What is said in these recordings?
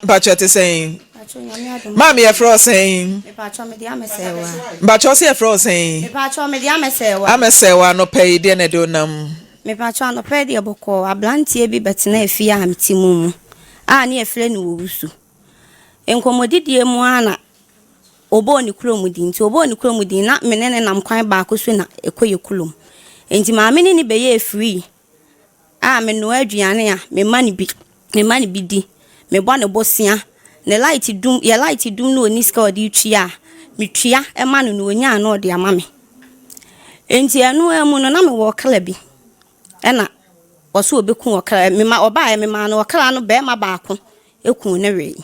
Mpakyɛ te sɛn? Maame yɛfrɛ wo sɛn? Mpakyɛ ɔsɛ yɛfrɛ wo sɛn? Amɛsɛwa anɔpa yi deɛ na ɛde wonam. Mepakyɛ anɔpa yi deɛ bɔkɔɔ abranteɛ bi bɛtena efie a mete mu mu a ne yɛfrɛ no Owusu. Nkɔmmɔdidie mu ara na ɔbɔɔ ne kurom din nti ɔbɔɔ ne kurom din na me ne no nam kwan baako so na ɛkɔ yɛ kurom. Nti maame ne no bɛyɛɛ free a menoa aduane a, mema no bi, mema no bi di. Mebɔ no bosea. Ne light dum, yɛ light dum na ɔnni sika a ɔde retua a, metua ma no na ɔnya a na ɔde ama me. Enti ɛno ara mu no, na mewɔ ɔkra bi. Ɛna ɔsɛ ɔbɛku ɔkra, mema ɔbaeɛ memaa no ɔkra no barima baako kuu no wee.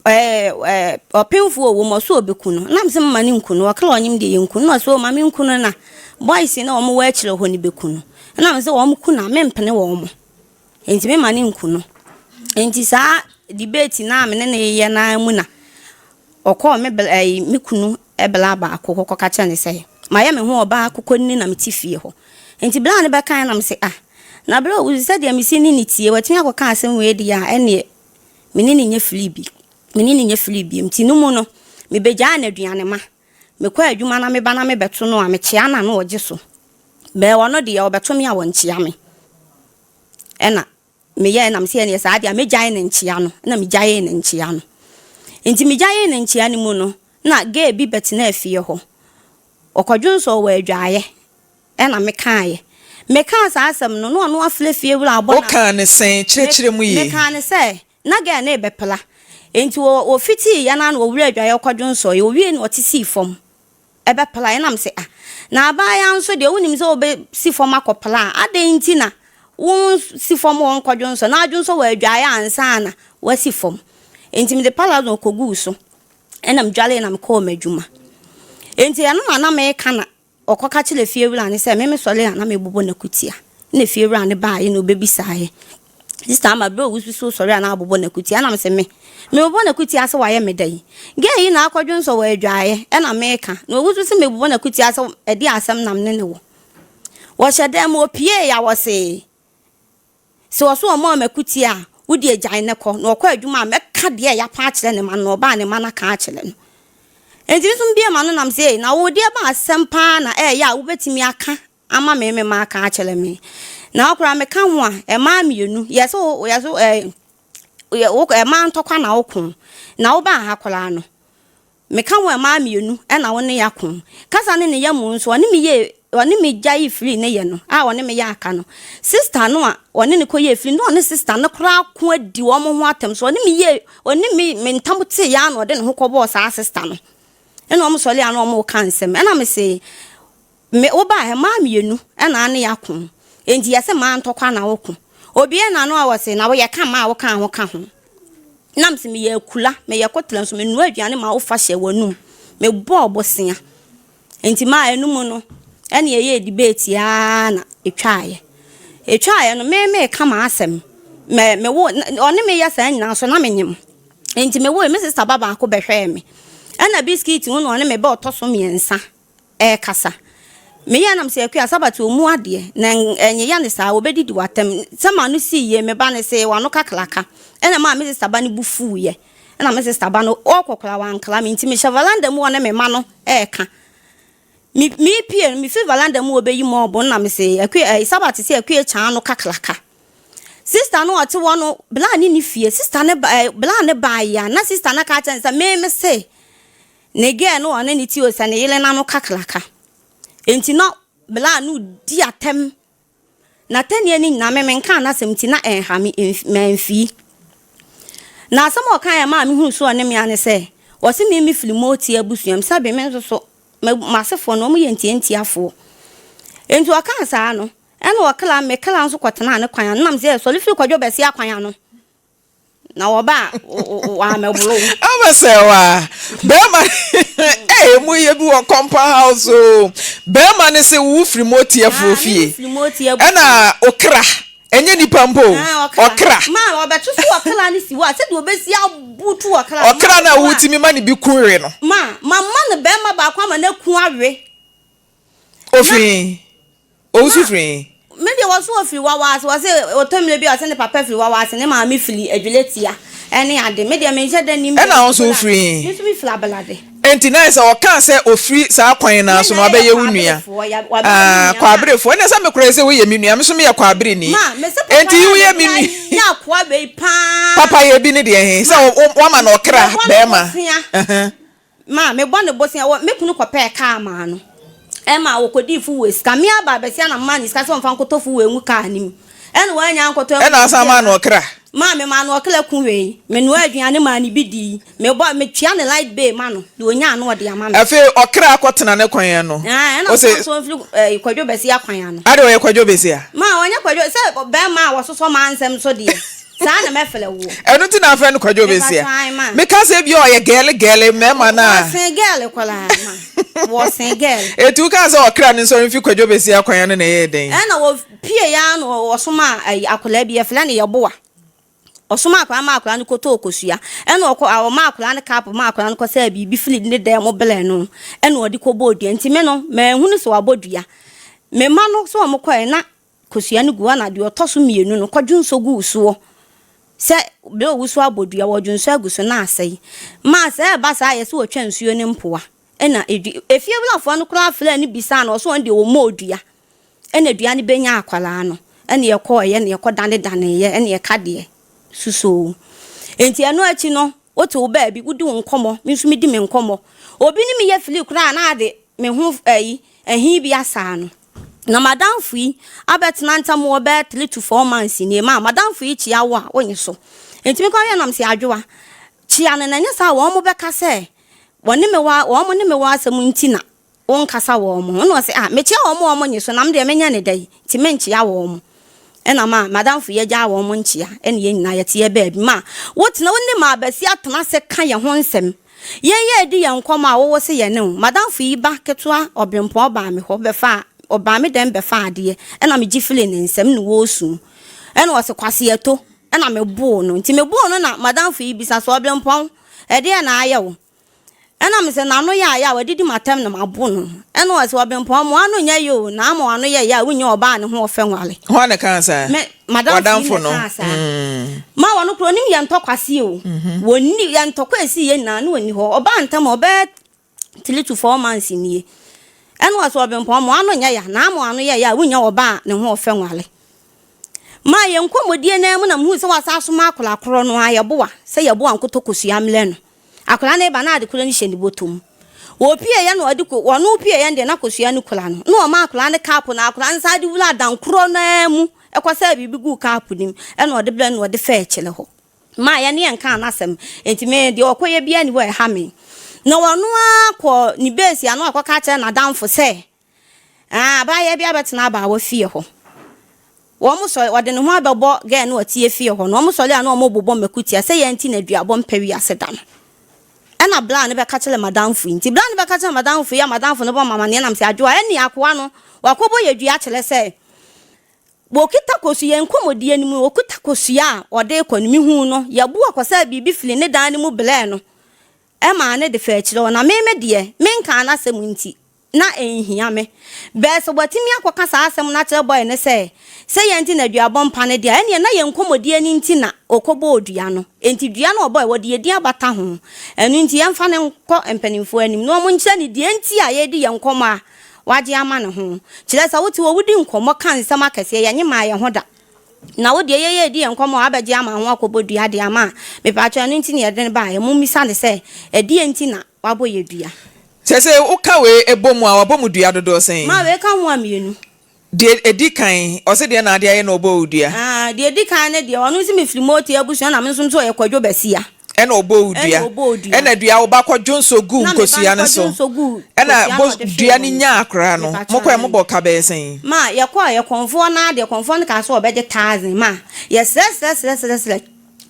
Ɛɛ ɔpemfoɔ wɔ mu ɔsɛ ɔbɛku no na mesɛ mma no nku no ɔkra ɔnyem deɛ yɛnku no na ɔsɛ ɔma menku no na boys na wɔn wɔ akyire hɔ no bɛku no na mesɛ wɔn ku no a mempene wɔn mo nti mema no nku no nti saa debate na me ne no yɛ naa mu na ɔkɔɔ me bla ɛyi me kunu bla baako hɔ kɔka kyerɛ ne sɛ mayɛ me ho ɔbaa kokɔnini na mete fie hɔ nti bla no bɛkae na mesɛ ah na bla ɔwusu sɛdeɛ mesi ne ne tie watumi akɔka asɛm wei deɛ a ɛneɛ Me ne no nyɛ free bi, me ne no nyɛ free bio. Nti no mu no, mebegyaa no aduane ma. Mekɔ adwuma na meba na mebɛto no a, mekyea no a na ɔgye so. Bɛɛ ɔno deɛ ɔbɛto me a ɔnkyea me. Ɛna meyɛɛ na mesɛ ɛneɛ saa deɛ a mɛgyae no nkyea no. Ɛna megyaee no nkyea no. Nti megyaee no nkyea no mu no, na girl bi bɛtenaa fie hɔ. Ɔkɔdwonsɔɔ wɔ adwaeɛ. Ɛna mekaaeɛ. Mekaa saa asɛm no, na ɔno afrɛ fiewura abɔ no. Wokaa no sɛn? Kyerɛkyerɛ mu yie. Mekaa no sɛ, na girl no rebɛpra. Enti wɔ, wɔfitiiɛ no ara na wɔwuraa adwaeɛ kɔdwonsɔeɛ. Ɔwiee no ɔte sii fam bɛpraeɛ. Ɛna mese, ah, na abaayewa nso deɛ wonim sɛ wobɛsi fam akɔpra a, adɛn nti na wonsi fam hɔ nkɔdwonsɔ, na adwonsɔ wɔ adwaeɛ ansa na woasi fam? Enti mede parazone kɔguu so, ɛna medwareeɛ na mekɔɔ m'adwuma. Enti ɛno na na meka na Ɔkɔka kyerɛɛ fiewura no sɛ, Me mesɔre a na mebobɔ n'akutia. Ɛnna fiewura no baeɛ na ɔbɛbisaeɛ, Sista Ama, berɛ a ɔwusu so sɔre a na abobɔ n'akutia? Ɛnna mese, Me, mebobɔ n'akutia sɛ wayɛ me dɛn? Gɛɛ yi na akɔdwonsɔ wɔ adwaeɛ, ɛnna meka. Na ɔwusu se mebobɔ n'akutia sɛ ɛdeɛn asɛm na me ne no wɔ? Wɔhyɛ dan mu, ɔpueeɛ a ɔse, Sɛ ɔso ɔma ɔmakutie a, wo deɛ gyae no kɔ, na ɔkɔ adwuma a, mɛka deɛ yɛapa akyerɛ ne ma no, na ɔba a ne ma no aka akyerɛ no. Enti me nso mebue m'ano nam sɛ, Ei, na wo deɛ ba asɛm pa ara na ɛyɛ a wobɛtumi aka ama me me ma aka akyerɛ me? Na wo koraa meka ho a, mmaa mmienu, yɛ so, yɛ so, ɛɛ, wo, mmaa ntɔkwa na woko, na wobaa ha koraa no, Meka wo mmaa mmienu na wo ne ako. Kasa ne ne yamu nso ɔne me yɛɛ ɔne me gyaee firii ne yɛ no a ɔne me yɛ aka no. Sister no a ɔne no kɔ yɛɛ firi no ɔne sister no koraa ako adi wɔn ho atɛm so ɔne me yɛɛ ɔne me me ntam tee ya na ɔde ne ho kɔbɔɔ saa sister no. Ɛna wɔn sɔre a na wɔn reka nsɛm ɛna me se Me, wo baa ha, mmaa mmienu na ane ako, enti yɛse mmaa ntɔkwa na woko. Obue n'ano a ɔse, na woyɛ ka mmaa a wokaa ho ka ho. Na mese meyɛ akula, meyɛ koterɛ nso menoa aduane ma wofa hyɛ w'anum. Mebɔɔ bosea. Enti maa ɛno mu no, ɛne ɛyɛɛ debate ara na ɛtwaeɛ. Ɛtwaeɛ no, me meka m'asɛm. Me, me wo, ɔne me yɛ saa nyinaa nso na menyem. Enti mewoe, me sista ba baako bɛhwɛɛ me. Ɛna biskit ho na ɔne me bɛ ɔtɔ so mmiɛnsa. Ɛrekasa. Meyɛɛ na mesɛ Akua, Sabat ɔmmu adeɛ, na ɛnyeya no saa, ɔbɛdidi w'atɛm. Sɛ m'ano sii yie, me ba no see w'ano kakraka. Ɛna ɛmaa me sista ba no bo fuiɛ. Ɛna me sista ba no, ɔrekɔ koraa wankra me, nti mehyɛ valanda mu hɔ ne me mma no reka. Me, mepue no, mefiri valanda mu hɔ bɛyi mɔɔbo no na mese Akua, ɛɛ, Sabat se Akua kyaa ano kakraka. Sista no ɔte hɔ no, bla ne ne fie, sista no ba, ɛɛ, bla no baeɛ a, na sista no aka akyerɛ no sɛ me, mese, Ne girl no ɔne ne ti o sɛ ne yere n'ano kakraka nti na bla no di atɛm n'atɛnnie no nyinaa me menkaa n'asɛm nti na ɛnha me manfii na asɛm a ɔkaeɛ maa mehunu so ɔne me ane sɛ ɔse me me firi Moti abusua mu sɛbe me nso so m'asefoɔ no wɔn yɛ ntiantiafoɔ nti ɔkaa saa no ɛna ɔkla me kla nso kɔtenaa ne kwan ano nam sɛ sɔre firi kwadwo bɛsi akwan ano Na wɔba a, wɔammɛboro wo. Ama sɛ wa bɛrima ee mo yɛ bi wɔ compound house o bɛrima ne se wo firi mo tiafoɔ fie ɛna okra ɛnyɛ nipa mpo ɔkra. Ma ɔbɛto so ɔkra ne si hɔ a sɛdeɛ ɔbɛsi abutu ɔkra. Ɔkra na wotumi ma ne bi ku we no. Ma ma ma no bɛrima baako ama no aku awe. Ofiri owusu firi. Me deɛ wɔse ɔfiri wawa ase, wɔse ɔtɔ mmerɛ bi a ɔse ne papa firi wawa ase, ne maame firi Adwuletia ɛne ade. Me deɛ menhyɛ da nnim Ɛna wo nso wofiri he? Me nso me firi Abelade. Enti na ayɛ sɛ ɔkaa sɛ ɔfiri saa kwan no ara so no wabɛyɛ wo nua. Ah, Kwaberefoɔ. Ɛnna sɛ mekorɛ sɛ woyɛ me nua, me nso meyɛ Kwabereni. Enti woyɛ me nua. Papayɛ bi ne deɛ he? Sɛ woama no ɔkra bɛrima. Ma, mebɔ no bosea. Wɔ, me kunu kɔpɛɛ kaa maa no. Ɛma ɔkɔdii fuel sika. Me aba abɛsia na memaa no sika sɛ ɔmfa nkɔtɔ fuel ngu kaa no mu. Ɛna wannya ankɔtɔ angu Ɛna ɔsan maa no ɔkra. Maa memaa no ɔkra ku wei. Menoaa aduane maa no bi dii. Mebɔ, metua ne light bill ma no. Deɛ ɔnya a na ɔde ama me. Afei ɔkra akɔtena ne kwan ano. Ae, ɛna Ɔse. ɔsan so mfiri ɛɛ Kwadwo Basia kwan ano. Adɛn ɔyɛ Kwadwo Basia? Ma, ɔnyɛ Kwadwo, sɛ bɛrima a wɔsosɔ maa nsɛm so deɛ. Saa na mɛfrɛ woɔ. Ɛno nti na afrɛ no Kwadwo Besia. Mepakyɛ ae ma. Meka sɛ ebia ɔyɛ gɛɛle gɛɛle mmarima no a. Wɔsen gɛɛle koraa ma. Wɔsen gɛɛle. Enti wokaa sɛ ɔkra no nsɔre mfi Kwadwo Besia kwan ano na ɛyɛɛ dɛn? Ɛna wɔpieeɛ ara na wɔsomaa ayi akwadaa bi yɛfrɛ no Yeboah. Ɔsomaa akwadaa no ma akwadaa no kɔtɔɔ kosua. Ɛna ɔkɔ ɔmaa akwadaa no cup maa akwadaa no kɔsɛɛ biribi firi ne dan mu brɛɛ no ɛna ɔde kɔbɔɔ dua. Nti me no manhunu sɛ wabɔ dua. Me mma no sɛ wɔkɔeɛ na Kosua no gu hɔ na deɛ ɔtɔ so mmienu no kɔdwonsɔ gu soɔ sɛ berɛ a ɔwusu abɔ dua wɔdwonsɔ agu so na asɛe. Ma sɛ ɛba saa a yɛsɛ wɔtwa nsuo no mpoa ɛna ɛdwi. Efiewurafoɔ no koraa frɛɛ no bisaa no ɔse ɔno deɛ ɔmmɔɔ dua ɛna dua no bɛnya akwadaa no ɛna yɛkɔeɛ na yɛkɔdanedaneeɛ ɛna yɛka deɛ susoo. Enti ɛno akyi no wote wo baabi wodi wo nkɔmmɔ me nso medi me nkɔmmɔ. Obi ne me yɛ fili koraa na ade me ho ayi ahi bi asaa no. Na m'adamfo yi abɛtena ntam wɔ bɛyɛ 3 to 4 months nie. Ma m'adamfo yi kyia wo a, wonnye so. Enti me koraa nam se Adwoa, kyia no na ɛnyɛ saa a wɔn bɛka sɛ wɔne me wɔ wɔn ne me wɔ asɛm nti na wonkasa wɔn ho. Ɛna ɔse ah, mekyia wɔn a wɔn nnye so na me deɛ menyɛ ne dɛn nti menkyia wɔn. Ɛna ma m'adamfo yi agyaa wɔn nkyia ɛne yɛn nyinaa yɛte yɛ baabi. Ma wotena wo ne ma abasi atena ase ka yɛn ho nsɛm. Yɛn yɛ redi yɛn nkɔmmɔ a wowɔ se yɛne wo. M'adamfo yi ba ketewa ɔberempɔn baa me hɔ bɛfaa, ɔbaa me dɛm bɛfaa adeɛ, ɛna megye firii ne nsam ne wɔresu. Ɛna ɔse, Kwasi ɛto. Ɛna meboo no. Nti meboo no na m'adamfo yi bisa sɛ, Ɔberempɔn, ɛdeɛn na ayɛ wo? Ɛna mese, N'ano yɛ ayɛ a wadidi m'atɛm na mabo no. Ɛna ɔse, Ɔberempɔn, mo ano nyɛ yɛ o, na ama w'ano yɛ yɛ a wonnya ɔbaa a ne ho ɔfɛ nware. Hwan na ɛkaa saa? Me, m'adamfo yi na ɛkaa saa. Ma wɔn koraa onim yɛn ntɔkwa se o. Wɔnni yɛn ntɔkwa a esii yɛn nyinaa na ɔnni hɔ. Ɔbaa ntam a ɔbɛyɛ 3 to 4 months nie. Ɛna ɔsɛ ɔbempɔn mo ano nyɛ ya na ama ano yɛ ya a wonnya ɔbaa a ne ho ɔfɛ nware. Ma yɛn nkɔmmɔdie no ara mu na mehuu sɛ wasan asoma akwadaa korɔ no ara yɛboa sɛ yɛboa nkotɔ kosua mmrɛ no. Akwadaa no reba na ade korɔ no hyɛ ne bɔtɔ mu. Wɔpieeɛ na ɔde ko ɔno pieeɛ no deɛ na kosua no kura no. Na ɔma akwadaa no cup na akwadaa no san de wura dan korɔ no ara mu kɔsaa biribi guu cup no mu ɛna ɔde brɛɛ no na ɔde faa akyire hɔ. Maa yɛne yɛn kaa n'asɛm. Enti me deɛ ɔkɔyɛ biara nni hɔ a ɛha me. Na ɔno ara kɔɔ ne base ano akɔka akyerɛ n'adamfo sɛ, Ah, abaayewa bi abɛtena abaawa fie hɔ. Wɔn sɔre, ɔde ne ho abɛbɔ girl no a ɔte efie hɔ no. Wɔn sɔre a na wɔrebobɔ mako tia sɛ yɛn nti na aduabɔ mpɛ wiase da no. Ɛna bra no bɛka kyerɛ madamfo yi. Nti bra no bɛka kyerɛ madamfo yi a madamfo no bɔ me amaneɛ nam sɛ Adwoa ɛne akoa no wakɔbɔ yɛ dua kyerɛ sɛ wɔkita kosua yɛn nkɔmmɔdie no mu wɔkita kosua a ɔde rekɔ no mehuu no yɛboa kɔsɛɛ biribi firi ne dan no mu brɛɛ no ɛmaa no de faa akyire hɔ na me me deɛ menkaa n'asɛm nti na ɛnhia me. Bɛɛ sɛ watumi akɔka saa asɛm no akyerɛ bɔe no sɛ, sɛ yɛn nti na duabɔ mpa no deɛ a, ɛnneɛ na yɛn nkɔmmɔdie no nti na ɔkɔbɔɔ dua no. Enti dua no a ɔbɔeɛ, wɔde yɛn din abata ho. Ɛno nti yɛmfa no nkɔ mpanimfoɔ anim na wɔnkyerɛ no deɛ nti a yɛredi yɛn nkɔmmɔ a wagye ama ne ho. Kyerɛ sɛ, wote hɔ, wodi nkɔmmɔ ka nsɛm akɛseɛ, yɛnnye mmaa yɛn ho da. Na wo deɛ yɛyɛ redi yɛn nkɔmmɔ a wabɛgye ama ho akɔbɔ dua de ama a, mepaakyɛw ɛno nti na yɛde no baeɛ. Mommisa no sɛ, ɛdeɛn nti na wabɔ yɛn dua? Sɛsɛɛ woka wei bɔ mu a, wabɔ mu dua dodoɔ sɛn? Ma wei ka ho a mmienu. Deɛ ɛdi kan, ɔse deɛn na ade ayɛ na ɔbɔɔ wo dua? Ah, deɛ ɛdi kan no deɛ, ɔno se mefiri Mote abusua na me nso nso ɔyɛ Kwadwo Basia. Ɛna ɔbɔɔ wo dua. Ɛna ɔbɔɔ wo dua. Ɛna dua wo ba kɔdwo nso guu Na me ba nkosua no no so. kɔdwo nso guu Ɛna kosua no bo a ɔde hwee dua no no so. nyaa akwadaa no, Mepakyɛ mokɔɛ ae. mobɔɔ ka bɛyɛ sɛn? Ma yɛkɔɔ yɛ kɔmfoɔ no ara deɛ kɔmfoɔ no kaa sɛ ɔbɛgye thousand ma yɛsrɛsrɛsrɛsrɛsrɛ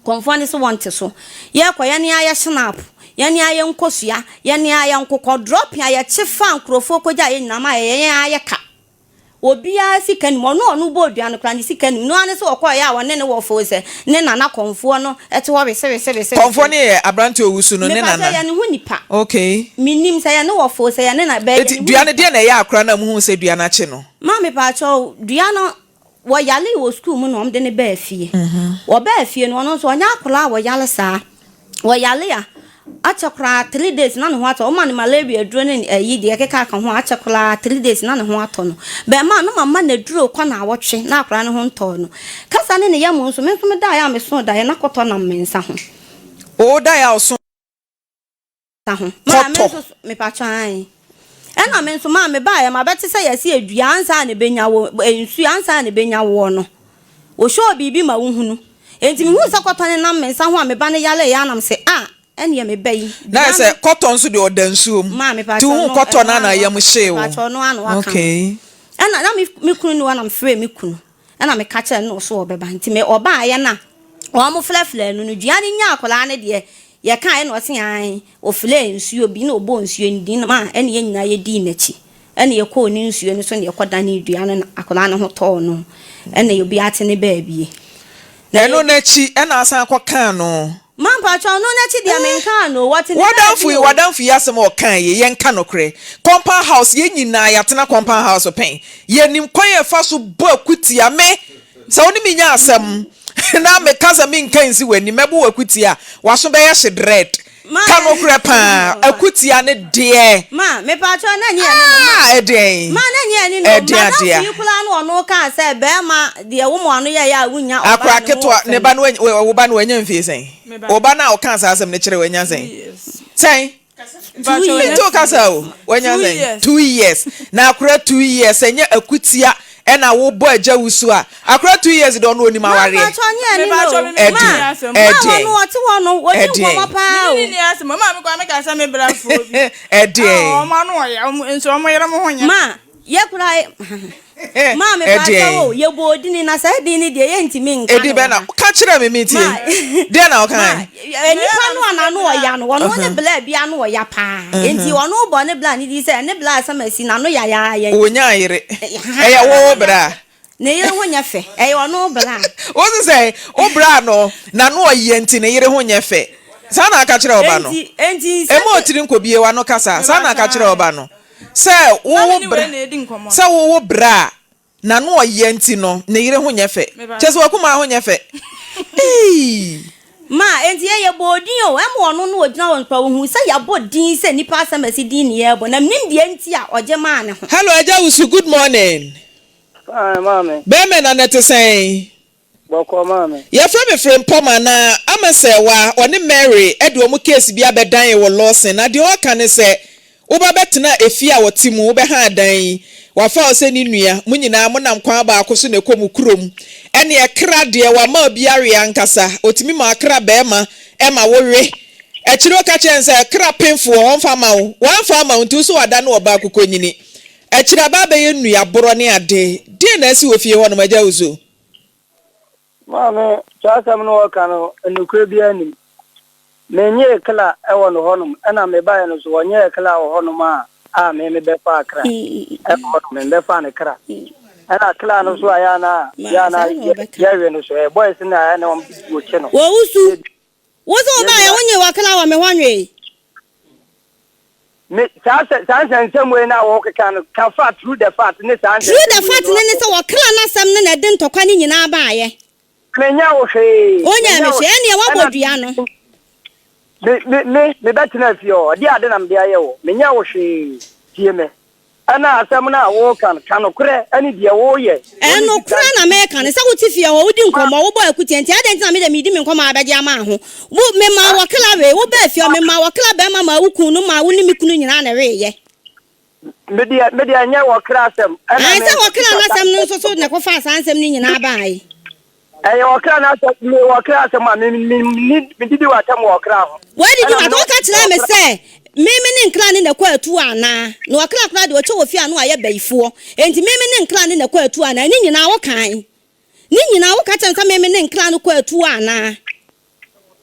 Kɔmfoɔ no se wɔnte so. Yɛkɔ, yɛne ayɛ schnapp, yɛne ayɛ nkosua, yɛne ayɛ nkokɔ, dropping a yɛkye faa nkurɔfoɔ kɔgyaa yɛn nyinaa ma yɛyɛ yɛn ara yɛ ka. Obiara sika nnim, ɔno a ɔno bɔɔ dua no koraa ne sika nnim. No ara ne sɛ ɔkɔeɛ a ɔne ne wɔfoo sɛ ne nana kɔmfoɔ no te hɔ wese wese wese wese. Kɔmfoɔ no yɛ aberanteɛ a ɔwusu no ne Mepakyɛw nana? yɛ ne ho nipa. Okay. Mennim sɛ yɛ ne wɔfoo sɛ yɛ ne na, bɛɛ yɛ Enti ne ho dua no nipa. deɛn na ɛyɛ akora no a mohuu sɛ dua no akye no? Ma mepakyɛw, dua no. Wɔyaree wɔ sukuu mu na wɔde no baa fie. Wɔbaa fie no, ɔno nso ɔnyɛ akwadaa a wɔyare saa. Wɔyare a, akyɛ koraa 3 days na ne ho atɔ. Wɔma no malaria aduro ne ayi deɛ ɛkeka ka ho a, akyɛ koraa 3 days na ne ho atɔ no. Bɛrima no mama no aduro kɔ naawɔtwe na akwadaa no ho ntɔɔ no. Kasa ne ne yam nso, me nso medaeɛ a mesoo daeɛ na kɔtɔ nam me nsa ho. Wo daeɛ a ɔso nsa ho. Maa me kɔtɔ. nso so, mepatwa ae. Ɛna me nso maa me baeɛ mabɛte sɛ yɛse adua ansa na ɛbɛnya wo, nsuo ansa na ɛbɛnya woɔ no, wɔhyɛɔ biribi ma wohunu. Enti mehuu sɛ kɔtɔ no nam me nsa ho a me ba no yareeɛ a na mese ah, ɛneɛ me ba yi, Na dua ayɛ sɛ no. kɔtɔ nso deɛ ɔda nsuo mu. Maa Nti mepatwa wohuu ɔno, kɔtɔ ɛno no a ara na na yam waka, hyee wo. mepatwa ɔno ara na waka no. Okay. Ɛna na me, me kunu nni hɔ na mefrɛɛ me kunu. Ɛna meka kyerɛɛ no na ɔso ɔbɛba. Nti me ɔbaeɛ no a wɔn frɛfrɛɛ no no, dua no nyaa akwadaa no deɛ, yɛkaeɛ na ɔse aane, ɔfrɛɛ nsuo bi na ɔbɔɔ nsuo no din maa ɛna yɛn nyinaa yɛdii n'akyi. Ɛna yɛkɔɔ ne nsuo no so na yɛkɔdanee dua no na akwadaa no ho tɔɔ no. Ɛna obiara te ne baabie. Na Ɛno yɛdi. n'akyi ɛna asan kɔkaa no. Ma mpakyɛw, ɔno n'akyi deɛ menkaa no o, wɔte ne W'adamfo baabi yi, o. w'adamfo yi asɛm a ɔkae yi, yɛnka nokorɛ. Compound house, yɛn nyinaa yɛatena compound house pɛn. Yɛnim kwan a yɛfa so bɔ akutia. Me, sɛ wo ne me nya asɛm na meka sɛ menka nsi w'anim, mɛbɔ wo akutia a, w'aso bɛyɛ hye dread. Ma, Ka nokorɛ paa, akutia no deɛ, Ma, mepakyɛw, na ɛnyɛ ɛno no, ma. ah, ɛdeɛn, Ma, na ɛnyɛ ɛno no, ɛdeɛn m'adamfo adeɛ a. yi koraa na ɔno kaa sɛ bɛrima deɛ wo ma ɔno yɛeɛ a wonnya ɔbaa Akora ne ho ketewa, ɔfɛ ne no. ba no, wo ba no wanya mfie sɛn? Wo ba no a ɔkaa saa asɛm no kyerɛ wanya sɛn? Sɛn? Nti wo kasa o, wanya sɛn? 2 years. Na akora 2 years, ɛnyɛ akutia ɛna wobɔ agya wusu a, akora 2 years de ɔno onim Ma, awareɛ. mpakyɛw, nyɛ ɛno no o. Ɛdeɛn? Ma, ma Ɛdeɛn? ɔno ɔte hɔ no, wɔdi Ɛdeɛn? nkɔmmɔ paa o. Ɛdeɛn? Ma, yɛ koraa, ma mepakyɛw o, Ɛdeɛn? yɛbɔ odini na saa din no deɛ yɛntumi nka Ɛdi no bɛn wɔ na ha. ka kyerɛ me metie. Ma, Deɛ na ma, ɔkae? nipa no a n'ano ɔya no, ɔno ne bla bi ano ɔya paa. Enti ɔno bɔ ne bla ne din sɛ ne bla asɛm asi n'ano yayaaya nti. Wonya yere. Ɛyɛ wo bra. Ne yere ho nyɛ fɛ. Ɛyɛ ɔno bla. Wo se sɛ wo bra no n'ano ɔyɛ nti ne yere ho nyɛ fɛ. Saa na aka kyerɛ ɔba no. Enti, enti Emu sɛ. otiri nkobie w'ano kasa. Saa na aka kyerɛ ɔba no. Sɛ wo wo bra, sɛ wo wo bra a n'ano ɔyɛ nti no ne yere ho nyɛ fɛ. Kyerɛ sɛ w'akumaa ho nyɛ fɛ. Eii. Ma enti yɛ yɛbɔɔ din o, ɛma ɔno no ɔgyina hɔ nso a ɔhuu sɛ yɛabɔ din sɛ nnipa asɛm asi din ne yɛrebɔ na mennim deɛ nti a ɔgye maa ne ho. Hello Agya Wusu, good morning. Fine, maame. Bɛɛma na nɛte sɛn? Bɔkɔɔ maame. Yɛfrɛ me Frimpong anaa Amasɛwa, ɔne Mary de wɔn case bi abɛdan yɛn wɔ Lawson na deɛ ɔreka ne sɛ woba bɛtena efie a ɔte mu, wobɛha dan yi, wafa wo sɛ ne nua, mo nyinaa monam kwan baako so na ɛkɔ mo kurom, ɛneɛ kra deɛ wama obi awe ankasa, ɔtumi ma akra barima ma wowe, akyire woka kyerɛ no sɛ kra pemfoɔ ɔmfa ma wo, wamfa ama wo nti wo so wadane ɔbaa kukonyini, akyire aba abɛyɛ nnuaborɔ ne ade, deɛn na asi wɔ fie hɔnom Agya Wusu? Maame, saa asɛm no wɔka no, nokorɛ biara nnim. Menyee kla wɔ no hɔnom, ɛna mebaeɛ no nso wɔnyɛɛ kla wɔ hɔnom a a me mebɛfaa kra wɔ hɔnom, mebɛfaa ne kra. Ɛna kla no nso a yɛ a na Ma yɛ a na saa na wɔbɛka. yɛwe no so, ɛyɛ boys no a ɛna wɔn de tuo kye no. Wɔwusu. Yɛ Wo sɛ yɛn wobaeɛ nyinaa wonyee w'akra wɔ me hɔ nwee. Me saa sɛ saa nsɛnsɛm wei na wɔkeka no ka fa true the fact ne saa True the nsɛnsɛm wei fact no ne ne sɛ wɔkra n'asɛm no na ɛde ntɔkwa no nyinaa baeɛ. Menya wo hwee. Wonyaa Menya me wo hwee. Ɛnneɛ woabɔ ɛna dua no. me me me mebɛtena fie hɔ. Ɔde ade na mede ayɛ wo. Menya wo hwee. Tie me. Ɛna asɛm no a woreka no, ka nokorɛ ne deɛ woreyɛ. Wo ne sika Ɛnokorɛ na meka no, sɛ wote fie hɔ, wodi nkɔmmɔ, wobɔ akutia nti, adɛn nti na me deɛ meredi me nkɔmmɔ a wobɛgye ama ho? Wo, memaa wɔkra wee, wobaa fie hɔ, memaa wɔkra barima maa wo kunu no maa wo ne me kunu nyinaa na ɛweeɛ. Me deɛ, me deɛ ɛnyɛ wɔkra asɛm. Ɛna Ae, me sɛ nso wɔkra sika no sa asɛm no nso so na ɛkɔfaa saa nsɛm no nyinaa baae. Ɛyɛ ɔkra n'asɛm, me ɔkra asɛm a, me me me medidi w'atɛm wɔ ɔkra ho. Woadidi Ɛna me m'atɛm, ne woka kyerɛɛ me ɔkra. sɛ, Me me ne nkra ne na ɛkɔ atuo anaa? Na ɔkra koraa deɛ ɔkyɛ wɔ fie a na wayɛ bayifoɔ. Enti me me ne nkra ne na ɛkɔ atuo anaa? Ne nyinaa wokae. Ne nyinaa woka kyerɛɛ me sɛ me me ne nkra no kɔ atuo anaa?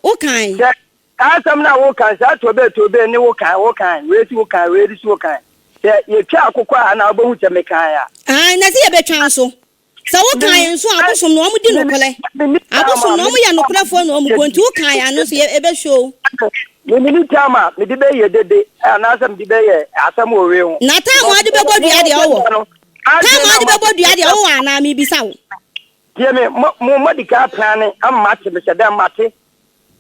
Wokae. Sɛ saa asɛm no a woka no, saa toobee toobee ne wokae wokae, wei si wokae, wei si wokae. Sɛ yɛtwa akokɔ a na wobɛhu sɛ mekae a. Ae, na sɛ yɛbɛtwa nso. Sɛ wo kan nso a abosom no wɔn di nokorɛ. Abosom no wɔn yɛ nokorɛfoɔ na wɔn guo nti wo kan ano nso yɛ ebe show. Me mini time a mede bɛyɛ dede anaasɛ mede bɛyɛ asɛm wɔ wei ho. Na time a wode bɛbɔ dua deɛ wowɔ? Time a wode bɛbɔ dua deɛ wowɔ anaa mebisa wo? Tie me, mo, mo, moadi kan aprane ama mate, mehyɛ dɛm mate.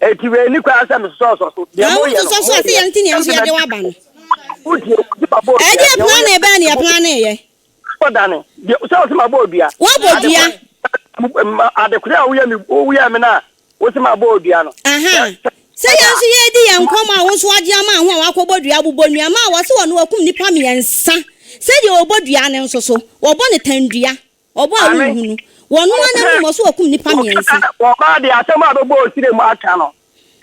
Enti wei nni kwan sɛ mesosɔsosɔ so. Deɛ Na moyɛ no, wososɔ so a, sɛ moyɛ. yɛn nti na yɛn nso Ɛnti yɛde na wo aba no. wotie, wote mabɔ odua. Ɛdeɛ Deɛ plane woyɛ, bɛn na yɛplane yɛ? mabɔ dane. Deɛ, sɛ wose mabɔ odua. Woabɔ Ade dua. koro, ade koro a woyɛ me, woyɛ me no a, wose mabɔ odua no. Aha. Sɛ, sɛ, Sɛ yɛn nso yɛredi yɛn nkɔmmɔ a wo nso woagye ama ho a woakɔbɔ dua abobɔ nnua ma a wɔse wɔno wɔakum nnipa mmiɛnsa sɛdeɛ wɔbɔ dua no nso so wɔbɔ no tandua. Ɔbɔ a Maame, wonhu no. Wɔno ara n'anom ɔso wakum nnipa mmiɛnsa. Wɔbaa deɛ asɛm a bɛbɔ osire mu aka no,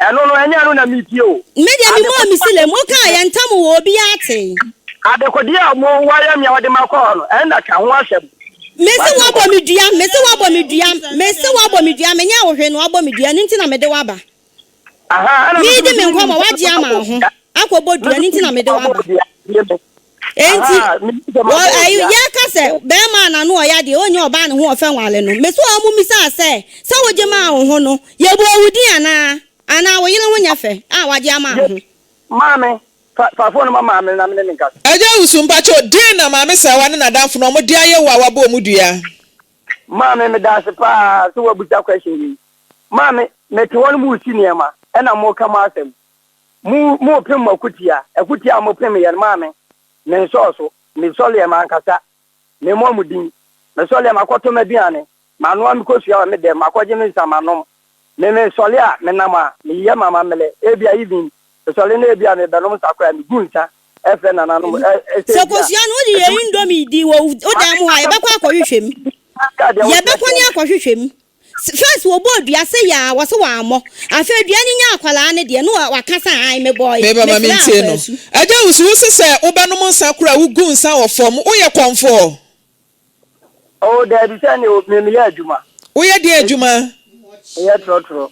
ɛno no, ɛnyɛ ɛno na metie o. Me deɛ mebɔɔ me sile mu, wokaa yɛn ntam wɔ obiara tee. Adekodeɛ a mo wayɛ me a wɔde makɔ hɔ no, ɛnna ka ho asɛm. Mese woabɔ me dua, mese woabɔ me dua, mese woabɔ me dua, menyɛɛ wo hwee na woabɔ me dua, ɛno nti na mede wo aba. Meredi me nkɔmmɔ, woagye ama wo ho akɔbɔ dua, ɛno nti na mede wo aba. Enti, wɔ, ɛyi, yɛka sɛ bɛrima a n'ano ɔya deɛ ɔnyɛ ɔbaa ne ho ɔfɛ nwale no, mese wɔn mo mmisaa sɛ, sɛ wogye maa wo ho no, yɛbɔɔ wo din anaa? Anaa wo yere ho nyɛ fɛ a wagye ama wo ho? Maame, fa, fa phone no ma maame na me ne no nkasa. Agya Owusu, mpakyɛw, deɛn na Maame Saawa ne n'adamfo no wɔde ayɛ wo a wabɔ wɔn dua? Maame, medaase paa sɛ woabusa question wei. Maame, mete hɔ no moresi nneɛma, ɛna moreka mo asɛm. Mo, morepem mo akutia. Akutia a mopemeeɛ no, maame, mensɔɔ so. Mesɔreɛ, mankasa. Memmɔɔ mo din. Mesɔreɛ, makɔtɔ m'aduane. Manoa me kosua wɔ me dɛm. Makɔgye me nsa manom. Me, mesɔre a, menam a, meyɛ m'amammerɛ. Ebia even, mesɔre na ebia merebɛnom nsa koraa a, megu nsa frɛ nananom, ɛ, ɛ, sɛ Sɛ ebia kosua no wode yɛ adwuma. indomie di wɔ wo dan mu hɔ a, yɛbɛkɔ akɔhwehwɛ mu. Yɛbɛkɔ ne akɔhwehwɛ mu. First wɔbɔɔ dua sɛ yaa wɔse wammɔ afei dua no nyaa akwadaa no deɛ na waka sɛ ae mebɔɔe Meba ma mefrɛɛ mentie no. Akwasu. Agya Wusu, wo se sɛ wobɛnom nsa koraa a wogu nsa wɔ fam, woyɛ kɔmfoɔ? Oh daabi sɛ ne me meyɛ adwuma. Woyɛ deɛn adwuma? Meyɛ trɔtrɔ.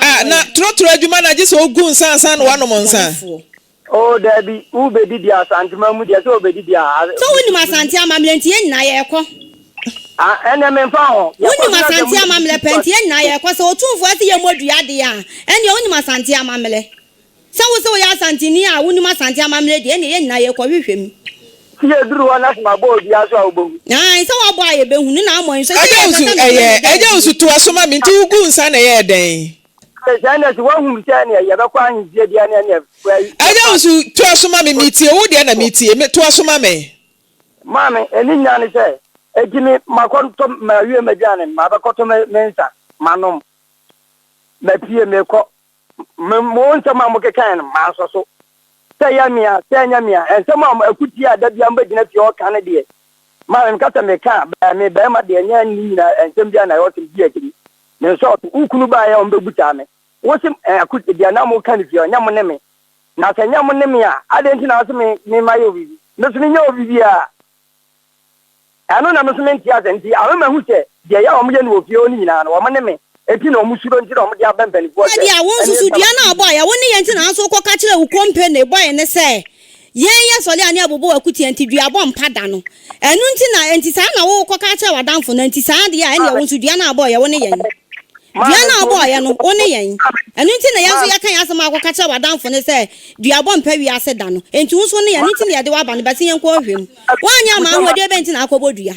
Ah, na trɔtrɔ adwuma na gye sɛ wogu nsa ansa na woanom nsa? Oh daabi, wo bɛdidi Asantema mu deɛ sɛ wo bɛdidi a. Sɛ wonim Asante amammerɛ nti yɛn nyinaa yɛrekɔ. Ah ɛnneɛ memfa ho. Wonim Asante amammerɛ pɛ nti yɛn nyinaa yɛrekɔ. Sɛ Otumfoɔ se yɛmmɔ dua deɛ a, ɛnneɛ wonim Asante amammerɛ. Sɛ wo se woyɛ Asanteni a wonim Asante amammerɛ deɛ, ɛnneɛ yɛn nyinaa yɛrekɔhwehwɛ mu. Sɛ yɛduru hɔ na sɛ mabɔ obiara so a wobɛhu. Aane, sɛ woabɔ a yɛbɛhu, ne na ammɔ nso. Sɛ Agya yɛpɛ Wusu, sɛ nokorɛ ɛyɛ, na ɛda Agya adie. Wusu, toa so ma me, nti woguu nsa na ɛyɛɛ dɛn? Sɛ ɛnɛ sɛ woahu sɛ ɛneɛ yɛbɛkɔ ahemfie deɛ ɛneɛ ɛneɛ Agya Wusu, toa so ma me, metie, wo deɛ na metie, me, toa so ma me. Maame, ɛne nyinaa ne sɛ, enti me, makɔtɔ, mawie m'aduane, mabɛkɔtɔ me, me nsa, manom, mapue, mekɔ. Me, mo nsɛm a mokekae no, mansɔ so. Sɛ ɛyɛ me a, sɛ ɛnyɛ me a, nsɛm a akutie a da biara mobɛgyina fie hɔ ka no deɛ, maame, meka sɛ meka a, bɛɛ, me barima deɛ, ɛnyɛ ne nyinaa, nsɛm biara na ɛwɔ sɛ medi akyiri. Mensɔɔ so. Wo kunu baeɛ a ɔmbɛbusaa me. Wo se, eh, aku, deɛ na moka no fie hɔ, ɛnyɛ mo ne me. Na sɛ ɛnyɛ mo ne me a, adɛn nti na wo se me, me mayɛ wo biribi? Me nso menyɛ wo biribiara. Ɛno na me nso mente ase. Nti ama mahu sɛ deɛ ɛyɛ a wɔyɛ no wɔ fie hɔ no nyinaa no, wɔn ne me. Enti na wɔn suro nti na wɔde aba mpanimfoɔ sɛ, Ebia wo nso ɛne so dua no a ɔbɔeɛ, wo ne yɛn nti na nso wokɔka kyerɛɛ wo kompene bɔe no sɛ, Yɛn yɛsɔre a ne yɛbobɔ w'akutia nti duabɔ mpa da no. Ɛno nti na, enti saa na wokɔka kyerɛɛ w'adamfo no, enti saa deɛ a, ɛnneɛ wo nso dua no a ɔbɔeɛ, wo ne yɛn. Dua no a ɔbɔeɛ no, wo ne yɛn. Ɛno nti na yɛn nso yɛka yɛn asɛm a wokɔka kyerɛɛ w'adamfo no sɛ, Duabɔ mpa wiase da no. Enti wo nso wo ne yɛn, ɛno nti na yɛde wo aba no, bɛse yɛnkɔ nhwɛ mu. Woanyɛ amma ahu, ɛdeɛ bɛn nti na akɔbɔ dua?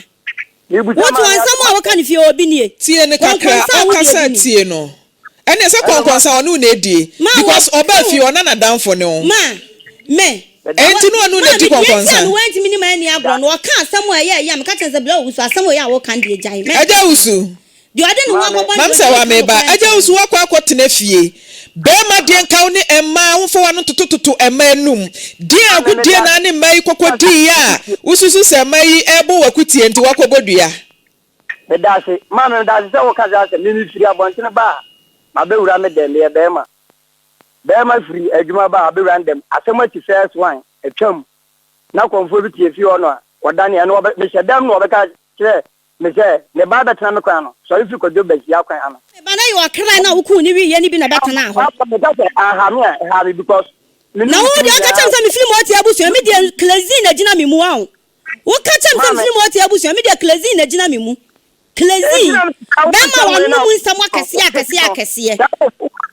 Woto nsɛm a woka no fie obi nie. Tie no kakra, Kɔnkɔnsa a wodi ɔkasa obi ni. tie no. Ɛneɛ sɛ kɔnkɔnsa ɔne wo na ɛdie Ma wɔ because ɔbaa se fie wo ɔna nadamfo ne wo. Ma me Ɛnti ne ɔne wo na Ma ɛdi me deɛ nti a kɔnkɔnsa. me wantumi ne m'anni agorɔ no ɔka asɛm a ɛyɛ ɛya meka kyerɛ no sɛ bla owusu asɛm wei a woka no deɛ gyae mɛnka Agya saa. Owusu, Deɛ ɔde ne ho akɔbɔ no Mam deɛ sɛ ɔntumi wa nka meba. nokorɛ Agya nkyerɛ Owusu no. wakɔ akɔ tena fie. Bɛɛma deɛ nka wo ne mmaa wo mfa w'ano ntotototo mmaa anum. Deɛn agodie na ne mmaa yi kɔkɔ diiɛ a wo susu sɛ mmaa yi ɛɛbɔ w'akutie nti wakɔ bɔ dua? Medase maame medase sɛ wo ka saa asɛm me me firi abɔntene ba a mabɛwura me dɛm meyɛ bɛɛma bɛɛma firi adwuma ba a abɛwura ne dɛm asɛm akyi first one atwam na kɔmfoɔ bi te efie hɔ no a wɔdane ɛno ɔbɛ mehyɛ dɛm na ɔbɛka kyerɛ me sɛ ne ba bɛtena me kwan ano sɔre firi kwadwo basia kwan ano. Me ba no yɛ ɔkra no a wokuu no wieɛ no bi na ɛbɛtenaa hɔ. Meka sɛ anha me a ɛha me because me ne Na wo wo kunu deɛ woka kyerɛ me nyinaa sɛ mefiri Moatia abusua me deɛ Klezin na gyina me mu ao. Woka kyerɛ me sɛ Maame. mefiri Moatia abusua me deɛ Klezin na gyina me mu. Enti Klezin, na meka wo bɛrima a nsɛm wei na wanom nsɛm akɛseɛ akɛseɛ akɛseɛ.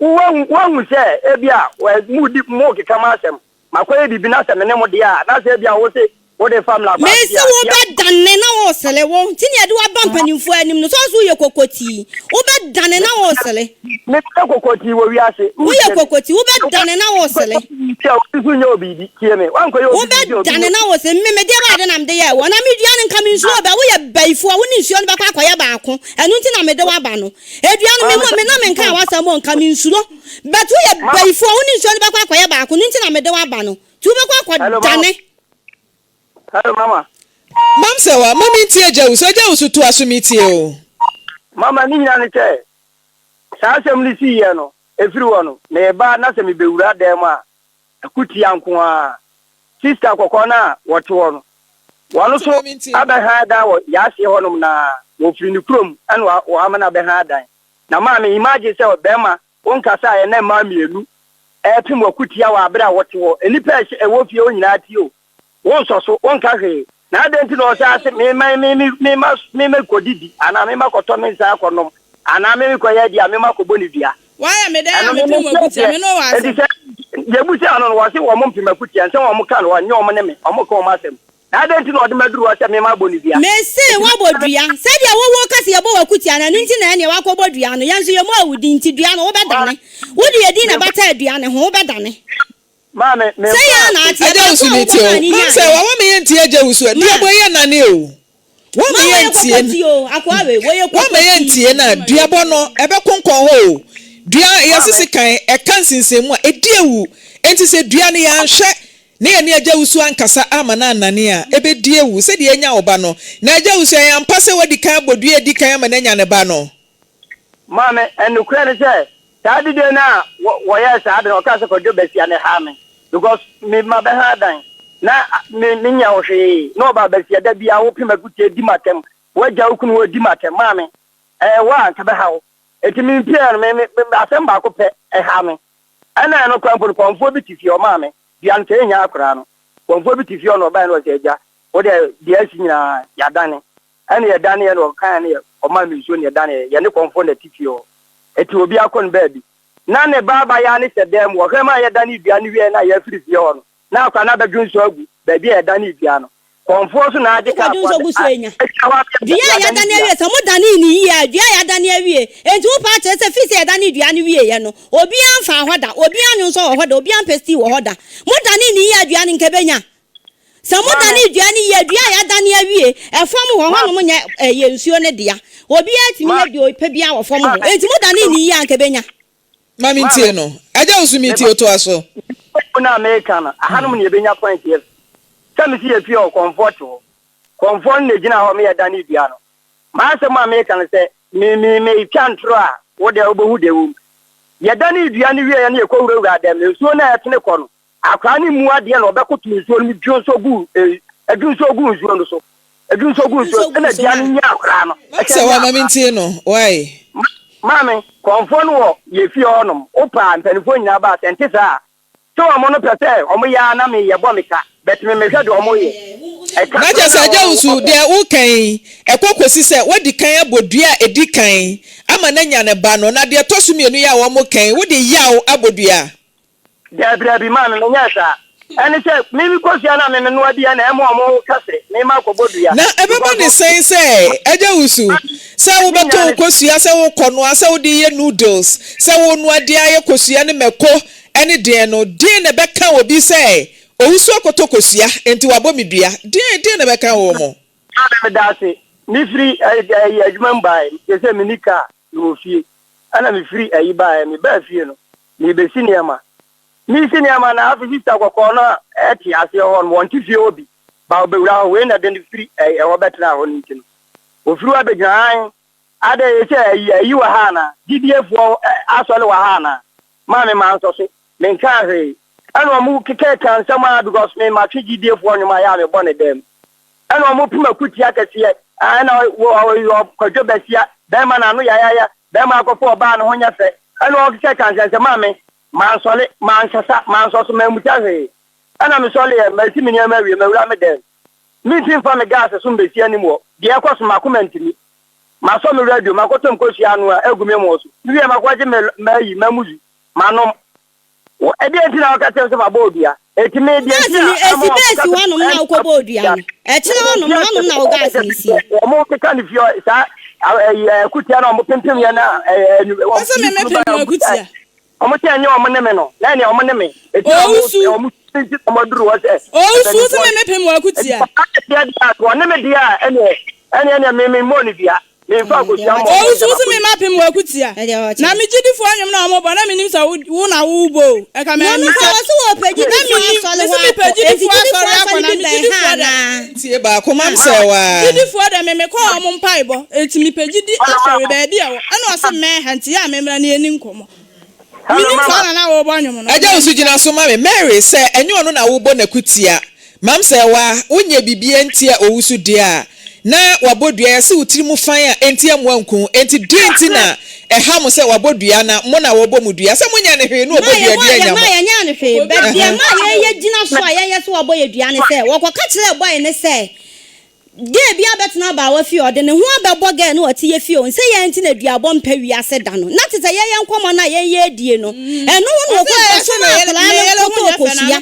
Woahu woahu sɛ ebi a mudi mokeka m'asɛm makɔyɛ biribi na sɛ me ne mo deɛ a na sɛ ebi a wo se wode fa mmara kwan Mese so deɛ a wobɛdane na wo. woresere wo nti na yɛde wo aba mpanimfoɔ anim no, sɛ wo nso woyɛ kokotii, wobɛdane na woresere. Meyɛ kokotii wɔ wiase. Woyɛ kokotii, wobɛdane na woresere. Obi nso nyɛ wo biribi, tie me, woankɔyɛ obi biribi a obi Wobɛdane na woresere. Me, medeɛ bɛyɛ ade na mede yɛɛ woɔ, na medua no nka mensuro wo bɛ, woyɛ bayifoɔ, wo ne nsuo no bɛkɔ akɔyɛ baako, ɛno nti na mede wo aba no. Dua no, me, me na menkaa w'asɛm o, nka mensuro, but woyɛ bayifoɔ, wo ne nsuo no bɛkɔ akɔyɛ baako, ɛno nti na mede wo aba no, nti wobɛkɔ akɔdane. Hello mama. Mam sɛ wa ma me ntie agya wusu agya wusu toa so me tie o. Mama ne nyina ne sɛ saa asɛm no sii yɛ no ɛfiri hɔ no meba na sɛ mebɛwura dan mu a akutia nko ara sister kɔkɔɔ no a wɔte hɔ no wɔn so abɛhan dan wɔ yɛaseɛ hɔnom na wɔfiri ne kurom ɛna wɔama no abɛhan dan na maame imagine sɛ bɛrima wonkasa a ɛnɛ mmaa mmienu ɛrepem wakutia wɔ abere a wɔte hɔ nnipa a ɛwɔ fie hɔ nyinaa tie o Wonsɔ so, wonka hwee. Na adɛn nti na ɔsan se, Memma me me memma memma kɔdidi, anaa memma kɔtɔ me nsa akɔnom, anaa me mekɔyɛ adeɛ a memma kɔbɔ ne dua? Woayɛ me dɛn a Ɛno me mepem mente w'akutia? aseɛ. Me ne wo wɔ Enti asɛm. sɛ yɛbusaa no no, ɔse wɔn mpem akutia, nsɛm a wɔka no, ɔnyɛ wɔn ne me, wɔka wɔn asɛm. Na adɛn nti na ɔde me aduru hɔ sɛ memma abɔ ne dua? Mese Enti woabɔ dua. Sɛdeɛ wo woka sɛ yɛbɔ w'akutia no, ɛno nti na ɛnneɛ woakɔbɔ dua no. Yɛn nso yɛmmɔɔ wo din, nti dua no, wobɛdane. Wode yɛn din na ɛbataa dua no ho, wobɛdane. Maame, Sɛ yɛn a na memfa ateɛ, Agya baako wusu a mi wobɔ tie maa o. ne Mam sɛ nyaeɛ. wawa me yɛ ntie agya wusu a Ma, duabɔ yɛ nane o. Wa ma me yɛ wɔyɛ ntie kɔkɔti o, akoa wei, wɔyɛ wa me yɛ kɔkɔti. ntie na duabɔ no ɛbɛ konkɔn hɔ o. Dua yɛ Maame, sisi kan ɛka nsinsɛn mu a ɛdi awu. Enti sɛ dua no yɛanhwɛ na yɛne agya wusu ankasa amma no annane a ɛbɛdi awu sɛdeɛ yɛanya wo ba no. Na agya wusu ɛyɛ ampa sɛ wadi kan abɔ dua a ɛdi kan ama no anya ne ba no? Maame, nokorɛ ne sɛ, saa dede no a wɔyɛɛ saa ade no, ɔkaa sɛ Kwadwo Basia na ɛhaa me because me ma bɛha dan na me menyɛ wo hwee na ɔbaa Basia da biara wopem akutie di m'atɛm, woagya wo kunu hɔ di m'atɛm. Maame, ɛyɛ wo a anka bɛha wo. Enti me mpiaɛ no, me me asɛm baako pɛ ɛha me. Ɛna ɛno koraa mpo no, kɔmfoɔ bi te fie, ɔmaa me dua no sɛ ɛnnya akoraa no. Kɔmfoɔ bi te fie hɔ na ɔbaeɛ na ɔsɛ agya, wo deɛ deɛ asi nyinaa yɛadane. Ɛna yɛdaneeɛ na ɔkaeɛ ne yɛ ɔmaa me nsuo na yɛdaneeɛ yɛne kɔmfoɔ na ɛte fie hɔ ɛti obiara kɔ ne baabi na ne ba abayaa no hyɛ dan mu ɔhwɛ maa yɛdanee dua no wieɛ na yɛafiri fie hɔ no na akwadaa no abɛdwo nsuo agu baabi a yɛdanee dua no kɔmfoɔ nso na agye kaa Wokɔdwo foɔ nso sɛ gu so a anya. ɛgyina hɔ abɛ Dua a yɛadane yɛadane dua awie, sɛ modanee no yie a, dua a yɛadane awie. Enti wopɛ akyerɛ sɛ firi sɛ yɛdanee dua no wieeɛ no, obiara mfaa hɔ da, obiara nnwonsɔ wɔ hɔ da, obiara mpɛ stew wɔ hɔ da. Modanee no yie a, dua no nka ɛbɛnya? Sɛ modane dua no yie a, dua a yɛadane awie, ɛfam hɔ, hɔnom nyɛ ɛyɛ nsuo no dea. Obiara tumi yɛ deɛ ɔpɛ biara wɔ fam hɔ. Enti modane no yie a, anka ɛbɛnya. Ma mentie no. Agya wo so metie o, toa so. Wo na meka no, ahanom na yɛbɛnya point yɛ. Sɛ mese yɛfie hɔ, kɔmfoɔ te hɔ. Kɔmfoɔ no na ɛgyina hɔ ma yɛdane dua no. M'asɛm a meka no sɛ, me, me, metwa ntorɔ a, wo deɛ wobɛhu deɛ ɛwɔ mu. Yɛdanee dua no wieeɛ na yɛkɔwurawuraa dɛm no, nsuo no a ɛtene kɔ no, Akwadaa no mmu adeɛ na ɔbɛkoto nsuo no mu dwonsɔ gu eh, dwonsɔ gu nsuo no so. Dwonsɔ gu nsuo Dwonsɔ gu ɛna nsuo dua no ma. nya akwadaa no. Maame Ɛhyɛ sɛ nya wama akwadaa. mentie no why? Maame, kɔmfoɔ no wɔ yɛ fie hɔ nom. Wopɛ a mpanimfoɔ nyinaa ba a, sɛ nte saa a, sɛ wɔn no pɛ sɛ wɔn yɛ ara na me yɛ bɔ me ka, but me mehwɛ deɛ wɔn yɛ. Ɛka Na kyerɛ no sɛ na Agya wɔn Wusu, wɔbɔ. deɛ woreka yi, ɛkɔ kɔsi sɛ woadi kan abɔ dua a ɛdi kan ama no anya ne ba no, na deɛ ɛtɔ so mmienu yi a wɔreka yi, wode yaw abɔ dua. Daabi, daabi, maame, menyɛɛ saa. Ɛne sɛ, me me kosua na me menoa bi na ɛma wɔn ka sɛ me ma kɔbɔ dua. Na ɛbɛba Because ne sɛn sɛ, Agya Wusu, sɛ ne wobɛtɔ nyinaa wo ne kosua, sɛ wokɔnoa, sɛ wode yɛ noodles, sɛ wonoa de ayɛ kosua ne mako ne deɛn no, deɛn na ɛbɛka obi sɛ Owusu akɔtɔ kosua, enti wabɔ me dua? Deɛn, deɛn na ɛbɛka wɔn? Maame, meda ase. Mefiri ɛyi adwuma mu baeɛ, seesei menni kaa, mewɔ fie. Ɛna mefiri ayi baeɛ, mebaa fie no, Merebɛsi nneɛma. Meresi nneɛma na afei sista kɔkɔɔ no a ɛte aseɛ hɔ no, wɔnte fie hɔ bi, ba ɔbɛwura hɔ. Wei na de no firi ɛhɔ bɛtenaa hɔ no nti no, ɔfiri hɔ abɛgyina hann. Adɛn, ɛyɛ sɛ ayi ayi wɔ ha anaa? Gyidiefoɔ asɔre wɔ ha anaa? Maame mansɔ so, menkaa hwee. Ɛna wɔn kekɛka nsɛm ara because me matwe gyidiefoɔ nnwom a ɛyɛ a mebɔ ne dɛm. Ɛna wɔn pem akutia kɛseɛ, ɛna wɔ Kwadwo Basia, bɛrima n'ano yayaya, bɛrima akɔfo ɔbaa ne ho nyɛ fɛ. Ɛna ɔkeka ka nsɛnsɛm maa me. Mansɔre, mankasa, mansɔ so, mammusa hwee. Ɛna mesɔreeɛ, masi me nneɛma awie, mawura me dan mu. Mentumi mfa me gas so mbɛsi anim hɔ. Deɛ ɛkɔ so, m'akoma ntumi. Masɔ me radio, makɔtɔ nkosua anoa agu me mo so. Mewie a, makɔgye me mayi, m'amuzu, manom. Wo, ɛdeɛn nti na woka kyerɛ me sɛ mabɔ wo dua? Enti me, deɛ Gas nti no, a ama esi wɔaka bɛsi sɛ hɔnom na wokɔbɔɔ dua no. Ɛkyerɛ hɔnom no, hɔnom na wo gas no sie. Wɔn keka ne fie saa ɛyi akutia na wɔn pempem yɛ na ɛɛ wɔn sɛ me mepem wɔn akutia. Wɔn sɛ ɛnyɛ wɔn ne me no na ɛnea wɔn ne me. Eti na wɔn wɔn ti wɔn aduru hɔ sɛ. Owusu sɛ me mepem wɔn akutia. Eti papa deɛ deɛ wɔn ne me deɛ a ɛnea ɛnea ɛnea me me mmɔ ne dua. Owusu wo se me ma pem w'akutia na me gyidifoɔ nnwom na wɔbɔ na menim sɛ wo na wobɔ o ɛka me ani sɛ na menim mese mepɛ gyidifoɔ asɔre akɔ na me gyidifoɔ dɛ Tie baako mam sɛ waa. Gyidifoɔ dɛ me mekɔ wɔn mpaebɔ enti mepɛ gyidi asɔre baabi a ɛwɔ ɛna ɔse mmɛn ha nti yɛ a memmra na yɛni nkɔmmɔ menim sɛ wo na na wobɔ nnwom no. Agya wo so gyina so ma me Mary sɛ ɛnyɛ ɔno na wobɔ n'akutia Mam sɛ wa wonyɛ biribiaa ntia owusu deɛ a na wabɔ dua yɛse wo tiri mu fan a enti ɛmmoa nku wo enti deɛn nti na ɛha mo sɛ wabɔ dua na mo na wɔbɔ mo dua sɛ monyɛ no hwee na Ma ɔbɔ dua yɛbɔ dua nya ma mo. yɛnyɛɛ no hwee but deɛ ma yɛyɛ gyina so a yɛyɛ sɛ wabɔ yɛ dua ne sɛ wɔkɔka kyerɛɛ boy no sɛ Girl bi abɛtena abaawa fie ɔde ne ho abɛbɔ girl no a ɔte yɛ fie o nsɛ yɛn nti na duabɔ mpɛ wiase da no na te sɛ yɛyɛ nkɔmɔ no a yɛn yɛ die no ɛno ho na ɔkɔ ɔsoma akwadaa no kɔtɔ kosua.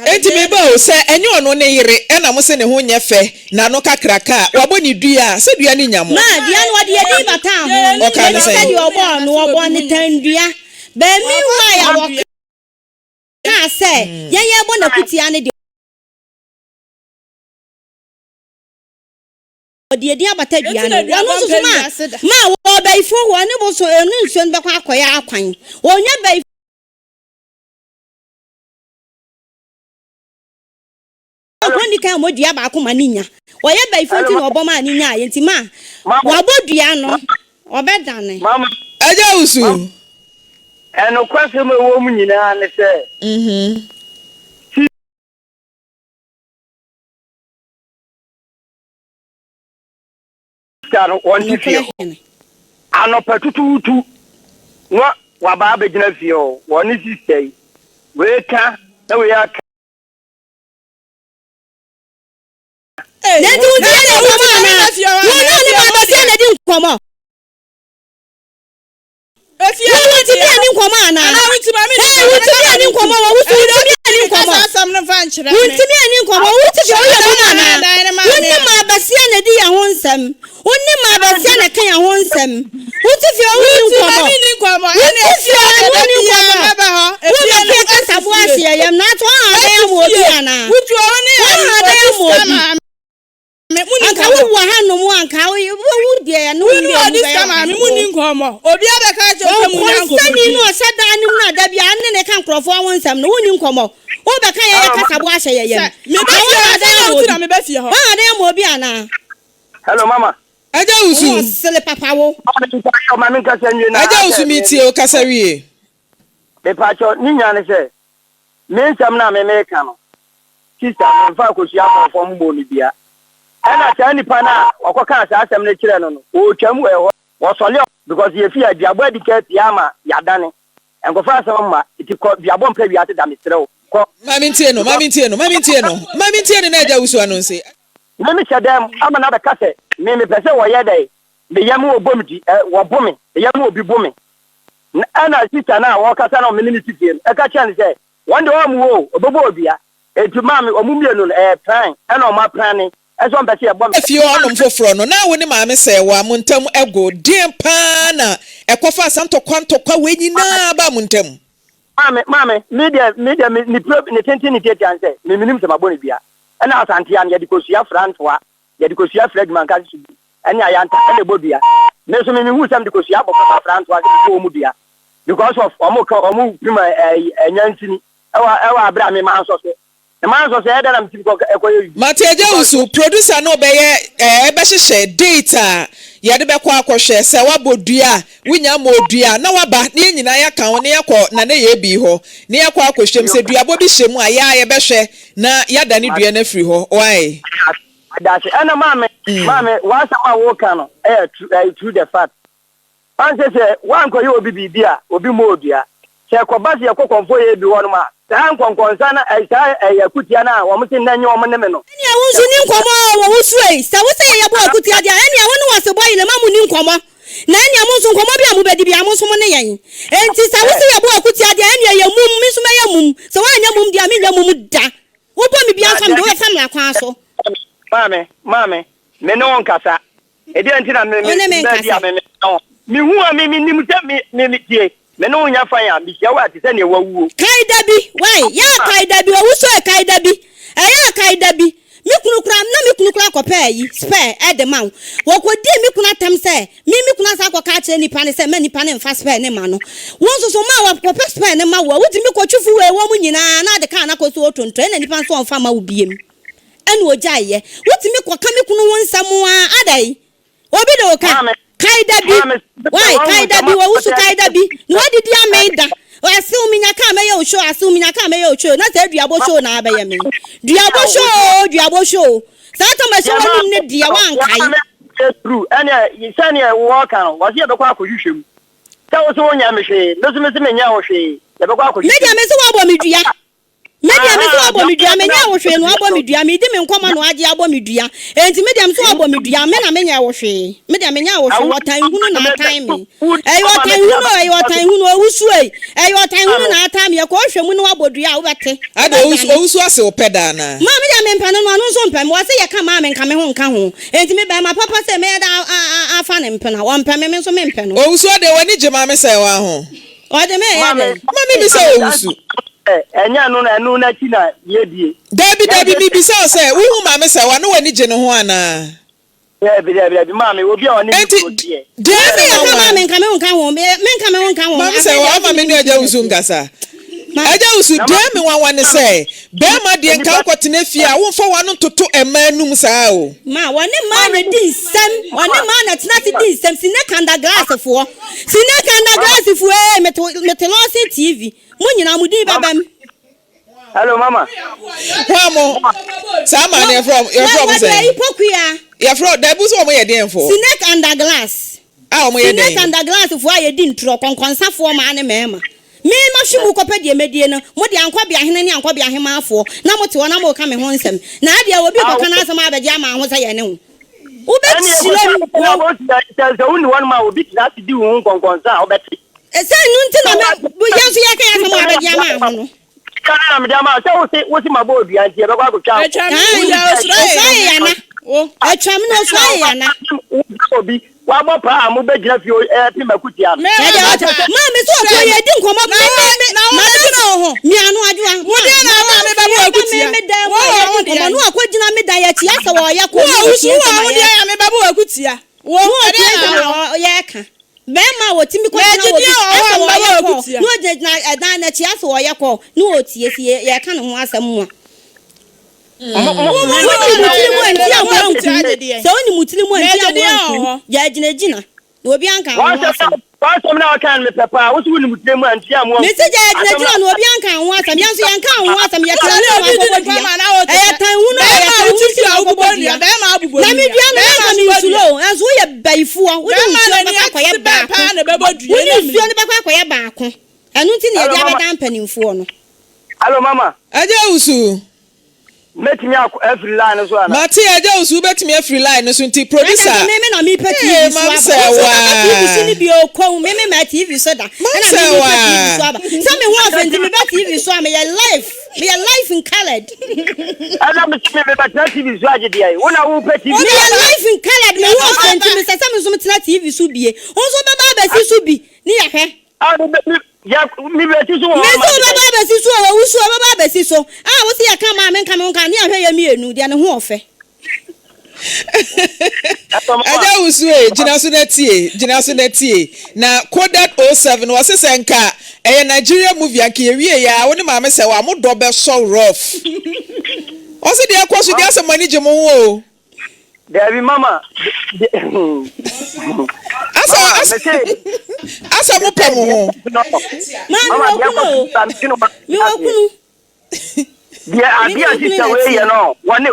Enti me ba o, sɛ ɛnyɛ ɔno ne yere ɛna mo se ne ho nyɛ fɛ, n'ano kakraka a, wabɔ ne dua a, sɛ dua no nya mo. Ma dua no ɔde yɛ din bataa ho Ɔkaa ne ɛne sɛn? sɛdeɛ ɔbɔɔ no ɔbɔɔ no tandua but meanwhile a wɔkaa sɛ yɛn yɛbɔ n'akutia no deɛ. Ɔde edin abata dua no. Wɔn nso so ma ma wɔ bayifoɔ hɔ ne boso ɛnu nsuo no bɛkɔ akɔyɛ akwan. Wɔnyɛ bayifoɔ nkɔ ni kan wɔn dua baako ma ne nya. Wɔyɛ bayifoɔ nti na ɔbɔ maa ne nya yɛ nti ma wɔabɔ dua no ɔbɛdane. Agya Wusu. Ɛnokwasɛm a ɛwɔ mu nyinaa ne sɛ, Sista no, wɔnte fie hɔ. Anɔpa tutuutu na waba abɛgyina fie hɔ, wɔne sista yi, wei ka na wei aka. Na nti wo ti yɛ nkɔmɔ anaa? Wo ne ɔne maa bɛsia na di nkɔmɔ. Efie Wo no wo ti deɛ. bi ani nkɔmɔ anaa? Anaa wo ti maame Hey, wo ti bi ani nkɔmɔ wɔ wo so wo ti bi ani nkɔmɔ. Asɛm no fa nkyerɛ Wo me. ti bi ani nkɔmɔ wo ti bi woyɛ mu anaa? Wo Wo ne maa basia na di yɛn ho nsɛm. Wo ne maa basia na ka yɛn ho nsɛm. Wo ti fi wo ni Wo ti nkɔmɔ. maame ni nkɔmɔ. Wo Ɛna ti fi efie wo no ni da biara nkɔmɔ. mɛba hɔ. Wo Efie bɛ no fi kasaboa esi fie. ahyɛ yɛm na ato ɔha dan Esi ama obi fie. anaa? Wo tu ɔhɔ ne Ɔha ayi dan obi ama sika obi. maame. Me mu ni Anka nkɔmɔ. wo wɔ ha nom anka wo wo deɛ yɛ no Wo ne mmienu ɔdi bɛyɛ sika maame mu ni nkɔmɔ. Obi abɛka akyerɛ sɛ mu nya nkɔmɔ. Ɔnkɔnsani no ɔhyɛ dan no mu na da bia ne ne ka nkurɔfoɔ ho nsɛm no wonni nkɔmɔ. Wobɛka yɛ yɛ kasaboa ahyɛ yɛ yam. Sɛ me bɛ fie hɔ sɛ na wo ti na me bɛ fie hɔ. Wɔn adan ama obi anaa? Hello mama. Agya Wusu. Wo sele papa wo. Maame nkasa nwie na. Agya Wusu mi tie o kasa wie. Mepaakyɛw ne nyinaa ne sɛ me nsɛm no a me meka no Sister, memfaa kosua mmɔɔ fam mmɔɔ no dua. Ɛna saa nipa no a ɔkɔkaa saa asɛm no kyerɛɛ no no, ɔretwam wɔ ɛhɔ. Wɔsɔle ɔ because yɛfii ha, duabɔ adi kan apue ama yɛadane. Nkɔfa asɛm mma, nti kɔ duabɔ mpɛ wiase da mesrɛ wo, kɔ. Ma mentie no, ma mentie no, ma mentie no, ma mentie no na agya wusu ano nse. Me mehyɛ dɛm ama no abɛka sɛ me mepɛ sɛ wɔyɛ dɛn, me yam wɔbɔ me di, ɛ, wɔbo me, me yam obi bo me. Na ɛna sister no a ɔrekasa na me ne no te fie no, ɛka kyerɛɛ no sɛ, Wɔn deɛ wɔn wo o, ɔbɛbɔ odua. Enti maame, wɔn mmienu no, ɛyɛ pran ɛna wɔn aprane ɛsɛ wɔn pɛ sɛ yɛbɔ me. Fie hɔnom foforɔ no, na wo ne maame Sɛɛwa mo ntam ago. Deɛn pa ara na ɛkɔfaa saa ntɔkwa ntɔkwa wei nyinaa baa mo ntam? Maame, maame, me deɛ, me deɛ, me, ne pire, ne tenten ne tiatia ne sɛ, me menim sɛ mabɔ no dua. Ɛna Asantea no, yɛde kosua fra ntoa, yɛde kosua fra adwumanka so bi, ɛne ayanta, ɛna ɛbɔ dua. Me nso me mehuu sɛ mede kosua abɔ fam afra ntoa sɛ mebɔ wɔn dua. Because of wɔn ka wɔn pim ɛnyansini ɛwɔ ɛwɔ abere a me maa nsɔ so. Me maa nsɔ so ɛyɛ dɛ na me ti kɔ ɛkɔ yɛ yi. Mate Agya Wusu, producer no bɛyɛ ɛɛ bɛhyehyɛ date a yɛde bɛkɔ akɔhwɛ sɛ wabɔ dua a, wonya mmɔɔ dua a, na waba na yɛn nyinaa yɛaka ho na yɛakɔ Nana Yebii hɔ na yɛakɔ akɔhwɛ mu. Sɛ duabɔ bi hyɛ mu a, yɛ ara yɛbɛhwɛ na yɛadane dua no afiri hɔ. Wai? Medase. Ɛna maame, maame, w'asɛm a woka no ɛyɛ true, ɛyɛ true the fact. Ɔnsɛ sɛ woankɔyɛ obi biribi a, obi mmɔ wo dua. Sɛ ɛkɔba sɛ yɛkɔ kɔmfoyɛ bi hɔnom a, saa nkɔnkɔnsa no, saa ɛyɛ akutia no a wɔn se nnɛ nyɛ wɔn ne me no. Ɛnea wo nso nni nkɔmmɔ oo, wɔ wo suro yi. Sɛ wo sɛ yɛyɛ bɔ akutia deɛ a, ɛnea wo ne wɔn sebɔ yere ma mo nni nkɔmmɔ. Na ɛnea mo nso nkɔmmɔ bi a mobɛdi biara, mo nso mo ne yɛn. Enti sɛ wo se yɛbɔ akutia deɛ a, ɛnea yɛ mum, me nso mɛyɛ mum. Sɛ woanyɛ mum deɛ a, menyɛ mum da. Wobɔ me biara nso a, mede wo bɛfa mmara kwan so. Maame, maame, me ne wo nkasa. Ɛdeɛn nti na me, Wo me, ne me baabi a nkasa. me, me ka ho. Mehu a me, menim sɛ me, me, me, tie, me ne wo nya fan a, mehyia wo a te sɛ deɛ wawuo. Kae da bi, wai, yɛ a kae da bi, owusu e, kae da bi, ɛyɛ a kae da bi, me kunu koraa, na me kunu koraa kɔpɛɛ ayi, spare, de ma wo. Wɔkɔdii me kunu atɛm sɛ, me, me kunu asan akɔka akyerɛ nipa no sɛ mma nipa no mfa spare no mma no. Wo nso so, ma wɔkɔpɛ spare no ma wo a, wotumi kɔtwe fuel wɔ mu nyinaa na ade kaa no akɔsi hɔ tontɔn, ɛna nipa nso ɔmfa mma wo biem. Ɛna ɔgyaeɛ. Wotumi kɔka me kunu ho nsɛm ara, adɛn? Obi de wo ka. Maame, Kae da bi. maame, Wai, sɛ kae wahu da sɛ bi, wɔwusu ma kae da bi. Na wadidi amee da. Asew minya kaa mɛyɛ wo show, asew minya kaa mɛyɛ wo show. Na sɛ duabɔ show na abɛyɛ me. Duabɔ show o, duabɔ show o. Saa tam ɛhyɛ Deɛ w'anum ne deɛ maame, deɛ woankae. maame yɛ true, ɛneɛ sɛdeɛ wɔka no, wɔse yɛbɛkɔ akɔhwehwɛ mu. Sɛ wo se wonyɛ me hwee, me nso mese menyɛ wo hwee, yɛbɛkɔ Me akɔhwehwɛ deɛ mu. mese woabɔ me dua. Me deɛ mese Ahaa, wabɔ deɛ me dua, ɔka menyɛɛ wo hwee na wabɔ me dua, meredi me nkɔmmɔ na wagye abɔ me dua, enti me deɛ mese wabɔ me dua, me na menyɛɛ wo hwee, me deɛ menyɛɛ wo hwee, ɔtan hunu na atan me, ɛyɛ ɔtan hunu o, ɛyɛ ɔtan hunu, owusu ei, ɛyɛ ɔtan hunu na atan me, yɛkɔ hwɛ mu na wabɔ dua a wobɛte, Ada owusu wobɛdwane. owusu ase wo pɛ da anaa? Maa me deɛ mempɛ no no ɔno nso mpɛ me, wɔse yɛka maa me nka me ho nka ho, enti me bɛɛma papa sei mɛyɛ dɛ a a a afa ne mpena, ɔmpɛ me, me nso mempɛ no. Owusu ɔdeɛ w'ani gye maame sɛe waa ho. Ɔde me reyɛ Maame, dɛn? Ma me bisa maame, wo wusu. Ɛnyɛ ɛno na ɛno n'akyi na yɛdie. Dabi, dabi, mebisa wo sɛ, wohu maame sɛ wa ne w'ani gye ne ho anaa? Dabi, dabi, dabi, maame, obi a ɔne me Enti, kuro teɛ. deɛ Maame ne yɛ ka nwanwa. maame nka me ho nka ho, me nka me ho nka ho. Maame sɛ Afei deɛ wa ama me ne agya wusu nkasa. Agya wusu, Na deɛ maame, me nwanwa ne sɛ, bɛrima deɛ nka wokɔtena fie a, womfa w'ano ntoto mmaa anum saa o. Ma wɔne mmaa na di nsɛm, wɔne mmaa na tena ase di nsɛm. Sine kanda glass foɔ, sine kanda glass foɔ ee, mete mete Lawson TV, mo nyinaa mo din bɛbɛm. Hello mama. Hwan mo? Saa maa no yɛfrɛ wɔn yɛfrɛ wɔn Wɔde sɛn? ayi pokuya. Yɛfrɛ dabi sɛ wɔn yɛ deɛn foɔ? Snake under glass. A wɔn yɛ Snake dɛn? under glass foɔ a yɛdi ntorɔ, kɔnkɔnsafoɔ maa ne mmarima. Me mahwe mu kɔpɛ deɛ mɛdie no, mo deɛ ankɔbeahene ne ankɔbeahemaafoɔ na mote hɔ na moreka me ho nsɛm. Na adeɛ obi rekɔka n'asɛm a abɛgye ama ho sɛ yɛne wo. Ɛne Wobɛkyerɛ mu ɛkɔsi wo. sɛ sɛ wonni hɔnom a obi tena ase di wo ho nkɔnkɔnsa a wobɛte. Sɛ ɛno nti na me, yɛn nso yɛreka yɛn asɛm a abɛgye ama ho no. Sika no na mede ama wo sɛ wose wose mabɔ odua nti yɛbɛkɔ akɔtwa wo. Atwam Aane, wia osuro ayɛ osuro ayɛ yana. yana. Wo. Atwam no osuro ayɛ yana. Wogya obi wabɔ paa a mobɛgyina fie ɛɛpe makutia no. Me Ɛdeɛ mabɔ ɔte paa. maa me sɛ ɔkɔ Hwɛ. yɛ di nkɔmɔ Na me wo me me na wo madam bɛgyina wo ho. miano adwoa Wo ma deɛ na wo madam maame bɛbɔ fie ba me akutia. me dan mu Wo a wɔ yɛdi ho nkɔmɔ deɛ. no akɔ gyina me dan akyi asɛ ɔyɛ kɔ Wo no a ɔtie wusu wo nsɛm wɔ a ho deɛ yɛka ya me bɛbɔ akutia. Wo no ɛdeɛ ɔtie na nsɛm wo. a yɛka bɛrima a wɔtumi kɔ Na gyina wɔ agyidie bi wɔ hɔ asɛ a mbɛbɔ ɔyɛ kɔ akutia. no ɔgyinagyina ɛdan n'akyi asɛ ɔyɛ kɔ no ɔtie si yɛka ne ho asɛm mu a Wo Wone wo mu na tiri mu wo anti bɛbɔ amoa akutia nkum agyedeɛ. sɛ wone mu tiri mu Na anti agyedeɛ amoa wɔ nkum hɔ. gya agyinagyina na obi anka wo ho asɛm. W'asɛm na ɔka no mepɛ paa, wo so wonim tiri mu anti amoa Mese nkum. gya Asɛm agyinagyina na na obi anka wo ho asɛm yɛn nso yɛnka wo ho asɛm yɛtena Sɛ ne obi mu di akɔbɔ ne dua fam a na wote ɛyɛ sɛ tan hunu a ɛyɛ bɛrima a tan wote hunu nti fie na a wokɔbɔ wobobɔ dua nnua bɛrima abobɔ na me nnua dua no na bɛrima anka nso bɔ mensuro dua o ɛnso woyɛ bayifoɔ wode bɛrima nsuo n'ani bɛkɔ akɔyɛ ate bɛɛ baako paa na ɛbɛbɔ dua wone ɛna nsuo mmienu no bɛkɔ akɔyɛ baako ɛno nti na Hello yɛde mama. abɛdan mpanimfoɔ no. Hello mama. Agya Owusu. Mɛtumi akɔ afiri line no so ana? Mate Agya Owusu wobɛtumi afiri line no so nti Ɛna producer. nso me me na mepɛ Ee TV so mam aba. sɛ Wo nso wobɛba TV so waa. no bi o kow me me ma TV so da. Mam Ɛna sɛ me mepɛ TV so waa. aba. Sɛ me ho ɔfɛ nti meba TV so a meyɛ live. Meyɛ live in coloured. Ɛna me se me mebɛtena TV so agye deɛ wo na wopɛ TV so Meyɛ aba. live in coloured me ho ɔfɛ nti mesɛ sɛ me nso metena TV so bie. Wo nso wobɛba abɛsi so bi ne yɛhwɛ. Ah, me me yɛ me bɛsi so wɔ hɔ Mese ma wobɛba deɛ. abɛsi so o, wawu so o, wobɛba abɛsi so. Ah, wose yɛka maa menka me ho nka ne ahwɛ yɛ mmienu deɛ ne ho ɔfɛ. Agya Wusu e, gyina so na tie, gyina so na tie. Na Coded 07 wɔse sɛ nka ɛyɛ Nigeria movie anka yɛwie yɛ a wo ne maame sɛ wa mo dɔ bɛsɔ rough. Ɔse deɛ ɛkɔ so deɛ asɛ mo ani gye mo ho o. Dabi mama. Asa asa asa mo pɛ mo ho. Maa mi wɔ kunu o. Mi wɔ kunu. Deɛ adeɛ a sista wei yɛ no wɔne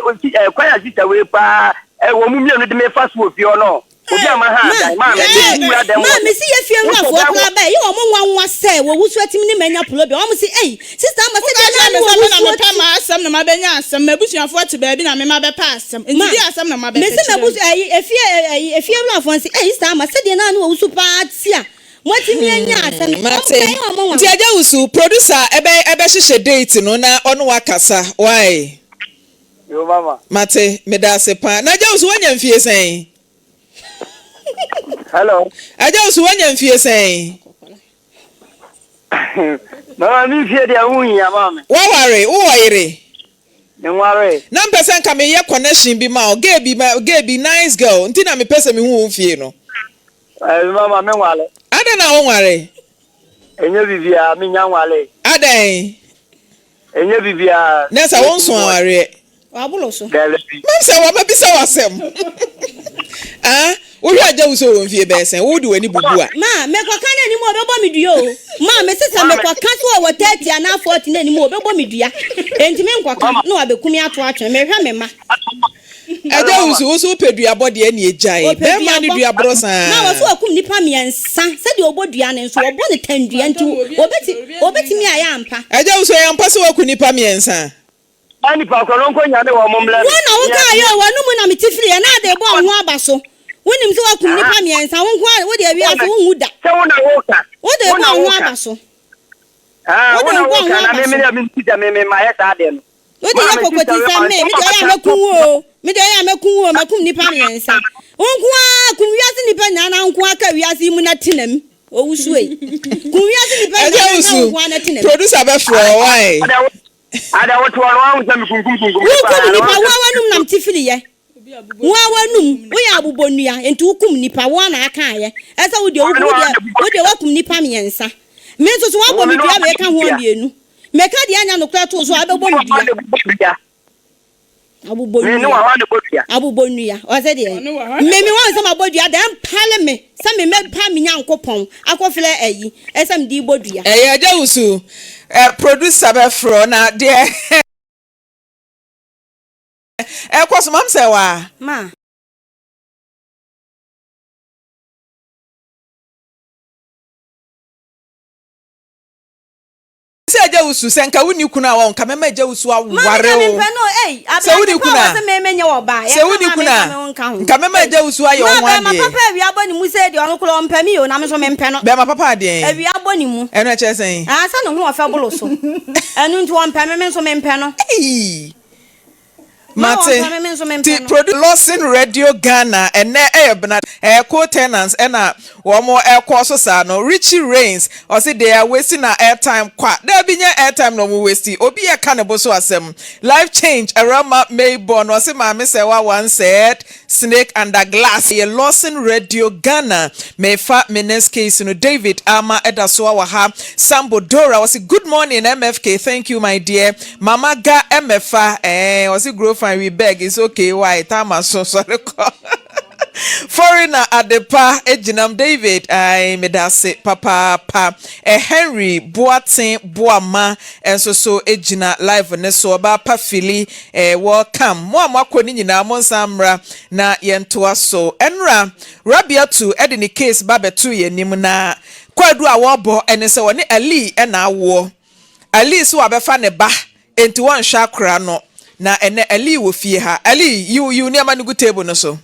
kwan a sista wei paa wɔn mu mmienu de me fa so wɔ fie hɔ no obi a ma ha dan maa me de wura dan Maa me si yɛ fie wurafoɔ koraa bɛɛ yɛ wɔn nwanwa sɛ wɔwu so atumi ne manya pulo bi wɔn si ei sista ama sɛ deɛ naa ne Woka kyerɛ me wɔwu sɛ me na so mepɛ ati m'asɛm na mabɛnya asɛm, m'abusuafoɔ te baabi na me mabɛpɛ asɛm, nti ma deɛ asɛm na mabɛpɛ me si kyerɛ mabu me. ɛyi efie ɛyi efie wurafoɔ nsi ei sista ama sɛ deɛ naa ne wɔwu so paa ti a moatumi anya asɛm wɔn Mate. kura yɛ wɔn nwanwa. Nti Agya Wusu, producer ɛbɛ ɛbɛhyehyɛ date no na ɔne wo akasa, why? Yo mama. Mate, meda ase paa. Na Agya Owusu woanya mfie sɛn? Hello. Agya Owusu woanya mfie sɛn? Mama me mfie deɛ ho hia maame. Woaware? Wowɔ yere? Menwaree. Na mpɛ sɛ nka meyɛ connection bi ma wo, girl bi, girl bi, nice girl, nti na mepɛ sɛ mehu wo mfie no. Ɛɛ mama menware. Adɛn na wonware? Ɛnyɛ biribiara, mennya nwaree. Adɛn? Ɛnyɛ biribiara. Na sɛ wonso awareɛ? Wabolo so. Daabi. Mam sɛ wama bisa w'asɛm. Ah, wohwɛ agya wo sɛ wɔ mfie bɛyɛ sɛn? Wode w'ani bubu a. Ma, mekɔka n'anim a ɔbɛbɔ me dua o. Ma, mese sɛ mekɔka sɛ ɔwɔ 30 anaa 40 n'anim a ɔbɛbɔ me dua. Enti menkɔka na wabɛku me ato atwene. Mehwɛ me mma. Agya wo so, wo so wopɛ duabɔ deɛ ɛne gyae. Ɔpɛ Bɛrima ne duabɔ. dua borɔ saa. Ma, wɔse wakum nnipa mmiɛnsa. Sɛdeɛ ɔbɔ dua no nso, wɔbɔ no tandua nti ɔbɛtumi ayɛ ampa. Agya wo so, ɛyɛ ampa sɛ waku nnipa mmiɛnsa? Saa nnipa korɔ no nkɔ nyane wɔn mmrɛ Wo me. na wo kaa yɛ o, w'anomu na mete firi ɛ, na ade rebɔ wo ho aba so. Wonim sɛ woakum nnipa mmiɛnsa, wo nko ara, wo deɛ wiase wonwu da. Sɛ wo na woka. Wode Wo rebɔ na wo ho woka. aba so. Ah, Wode wo na rebɔ wo woka ho na aba me so. me deɛ me sɛ me me mayɛ saa adeɛ no. Wode Maa yɛ me sister kɔkɔti wei sɛ ma me, nsɛm me deɛ ɔyɛ a a mɛku wo o, me deɛ ɔyɛ a mɛku wo o, makum nnipa mmiɛnsa. Wo nko ara, kum wiase nnipa nyinaa na wo nko ara ka wiase yi mu na tena mu. Owusu ei. Kum wiase nnipa Agya nyinaa na nka wo Owusu, nko ara na tena mu. producer bɛfrɛ wo, why? Ada wo ada wo toɔ no wahu sɛ me kunkum kunkum nipa Wokum na nnipa, wahu wo sɛ ara w'anum nam te firi yɛ. Wo ara w'anum, woyɛ abobɔnnua, enti wokum nnipa, wo ara na akaeɛ. Ɛsɛ wo deɛ wokum, wo deɛ, wo deɛ woakum nnipa mmiɛnsa. Me nso so woabɔ me dua wei ka ho mmienu. Meka deɛ ɛnyɛ nokorɛ to wo so a, wobɛbɔ me dua. Abobɔnnua, abobɔnnua, ɔsɛ deɛ, me me wɔn sɛ mabɔ dua da, ɛmpale me sɛ me mɛpa me Nyankopɔn akɔfrɛ ayi, ɛsɛ mede bɔ dua. Ɛyɛ Agya Wusu, producer bɛfrɛ wo na deɛ ɛkɔ so mam sɛ waa. Ma. Sɛ agya wo su, sɛ nka wonni kunu a wɔ nka mɛma agya wo su aware wo. Sɛ wonni kunu a, sɛ wonni kunu a, nka mɛma agya wo su ayɛ wo ho adeɛ. Bɛrima papa awia bɔ ne mu sɛ deɛ ɔno koraa ɔmpɛ me o na me nso mempɛ no. Bɛrima papa adeɛn? Awia bɔ ne mu. Ɛno ɛkyerɛ sɛn? Ah, sɛ ne ho ɔfɛ bolo so. Ɛno nti ɔmpɛ me, me nso mempɛ no. Eii. Mate. Ti produ Lawson Radio Ghana ɛnɛ ɛyɛ bena ɛyɛ co-tenants ɛna wɔn ɛkɔ so saa no Richie Rains ɔse they are wasting our airtime kwa daabi nyɛ airtime na wɔn waste obi ɛka ne bo so asɛm life change Arama Mayborn ɔse maame sɛwa one said snake under glass ɛyɛ Lawson Radio Ghana mefa me next case no David Ama ɛda so wɔ ha Sambo Dora ɔse good morning MFK thank you my dear Mama ga ɛmɛfa ɛɛ ɔse grow fine we beg it's okay why tama so sɔre kɔ foreigner adepa egyinam David ae medase papaapa ɛ Henry Boaten Boama nso so egyina live ne so ɔbaa pa fili ɛ welcome mo a moakɔ ne nyinaa mo nsan mmra na yɛntoa so ɛnora Rabiatu ɛde ne case ba bɛto yɛn anim na kwaadu a wɔrebɔ ɛne sɛ ɔne Ali ɛna awoɔ Ali se wabɛfa ne ba enti wɔnhwɛ akora no. Na ɛnɛ Ali wɔ fie ha. Ali, yiw yiw nneɛma no gu table no so.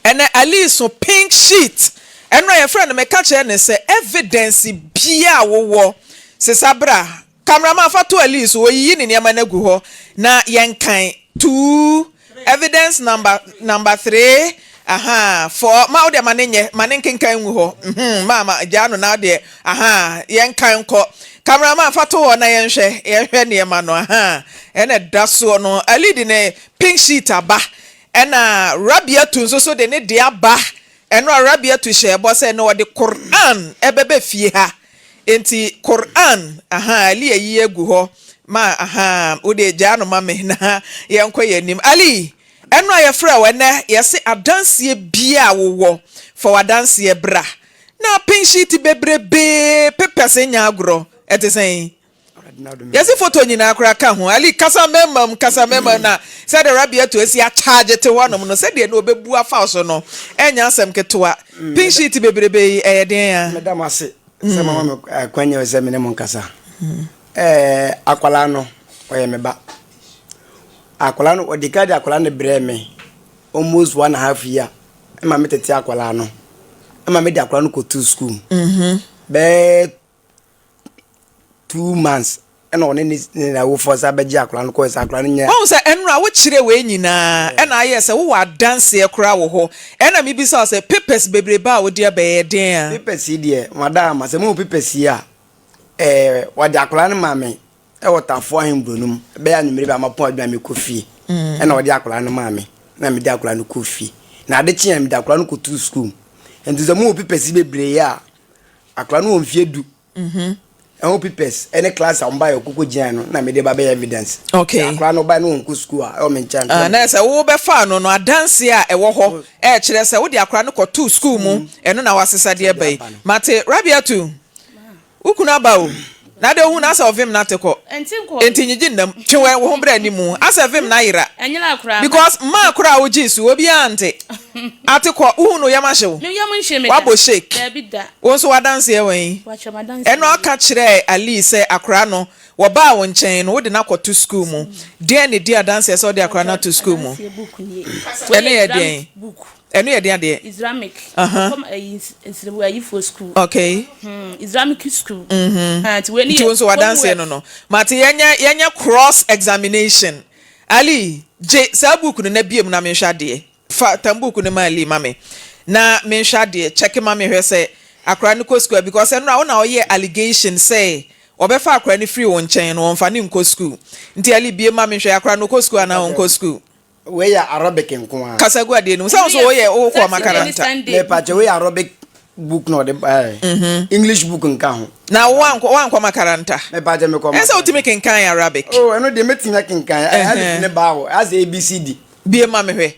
Ɛnɛ Ali so pink sheet. Ɛno a yɛfrɛ no meka kyerɛ no sɛ evidence biaa wowɔ sesa bra. Cameraman fa to Ali so oyiyi ne nneɛma no agu hɔ na yɛnkan. Two, evidence number number three, ahaa, four, ma wo deɛ ma ne nyɛ, ma ne nkenkan ngu hɔ, mhm, ma ma gyaa no na deɛ, ahaa, yɛnkan nkɔ. Cameraman fa to hɔ na yɛnhwɛ, yɛnhwɛ nneɛma no, ahaa, ɛna ɛda soɔ no, Ali de ne pink sheet aba, ɛna Rabiatu nso so de ne deɛ aba, ɛno a Rabiatu hyɛɛ bɔ sɛ na ɔde Quran ɛbɛbɛ fie ha. Enti Qur'aan, ahaa, Ali ayi agu hɔ ma, ahaa, wo deɛ gyaa no ma me na yɛnkɔ yɛn anim. Ali, ɛno a yɛfrɛ wo ɛnnɛ, yɛse adanseɛ biara a wowɔ, fa w'adanseɛ bra. Na pink sheet bebrebee, papers nyɛ agorɔ, ɛte sɛn? Yɛse photo nyinaa koraa ka ho. Ali, kasa mmarima mu, kasa mmarima mu, na sɛdeɛ Rabiatu asi akyagye te hɔnom no, sɛdeɛ na ɔbɛbu afa wo so no, ɛnyɛ asɛm ketewa. Pink sheet bebrebe yi, ɛyɛ deɛn a? Meda mo ase sɛ moama me akwanya sɛ me ne mo nkasa. Ɛɛ, akwadaa no, ɔyɛ me ba. Akwadaa no, ɔdi kan de akwadaa no brɛɛ me almost one and a half year ɛma me tete akwadaa no, ɛma me de akwadaa no kɔtoo sukuu. Bɛyɛ 2 months. Ɛna ɔne ne ne n'awofoɔ san bɛgye akwadaa no kɔɛ sɛ akwadaa no nyɛ. Wahu sɛ ɛnora wo kyerɛ wei nyinaa ɛna ayɛ sɛ wowɔ adanseɛ koraa wɔ hɔ ɛna me bisa wo sɛ papers bebrebe a wode aba yi ɛyɛ deɛn a. Papers yi deɛ madam sɛ mohu papers yi a ɛɛ wɔde akwadaa no maa me ɛwɔ Tafoɔ Ahenburo no mu ɛbɛyɛ anwummere bi a mapɔn adwuma a mekɔ fie ɛna wɔde akwadaa no maa me na mede akwadaa no kɔ fie na ade kyeɛ mede akwadaa no kɔtoo sukuu mu nti sɛ mohu papers yi bebree a akwadaa no wɔ mfeɛ du. Ɛho papers ɛne class a wɔn ba yɛ ɔkoko gyina no na mede ba bɛyɛ evidence. Okay. Sɛ akora no ba no wɔn kɔ school a ɛwɔ me nkyɛn. Ah, na sɛ wo bɛfa no no adanse a ɛwɔ hɔ ɛkyerɛ sɛ wode akora no kɔtoo school mu ɛno na wasesa deɛ ba yi. Mate Rabiatu, wo kunu aba o. Na de ohun asɛ ɔvem na te kɔ. Enti nyigye nnam twe wɔ wo ho brɛ anim asɛ vem na ayera. Because mmaa koraa a wogyee so obiara nte. Ate kɔ wohu no yam ahye wo. Wabɔ shake. Wo nso w'adanseɛ wɔ he? Ɛno ɔka kyerɛɛ Ali sɛ akwadaa no, wɔbaa wo nkyɛn no, wode no akɔto sukuu mu. Deɛn na ɛdi adanseɛ sɛ wode akwadaa no ato sukuu mu? Ɛno yɛ deɛn? Ɛno yɛ deɛn adeɛ? Islamic. Aha. Ɔkɔ ayi nsirimu ayifoɔ sukuu. Okay. Hmm, Islamic school. Mhm. Ha, nti wei ne Nti yɛ wo nso w'adanseɛ no homework. no. Mate yɛnyɛ yɛnyɛ cross examination. Ali, gye saa book no na bue mu na menhwɛ adeɛ. Fa tambuku no ma Lee ma me na menhwɛ adeɛ, check ma me hwɛ sɛ akwadaa no kɔ sukuu a because ɛnora wo na ɔyɛɛ allegation sɛ ɔbɛfa akwadaa no firi wo nkyɛn no ɔnfa no nkɔ sukuu nti Ali bie ma me nhwɛ akwadaa no ɔkɔ sukuu anaa ɔnkɔ sukuu. Wei yɛ Arabic nko ara. Kasa gu adeɛ no mu sɛ wo nso woyɛ wokɔ makaranta. Mepakyɛ wei yɛ Arabic book na ɔde baeɛ English book nka ho. Na wo wankɔ wankɔ makaranta. Mepakyɛ mekɔ makaranta. Ɛsɛ wotumi kenkan Arabic. Oh ɛno deɛ mɛtumi akenkan Alif ne ba hɔ asɛ ABCD. Bue ma me hwɛ.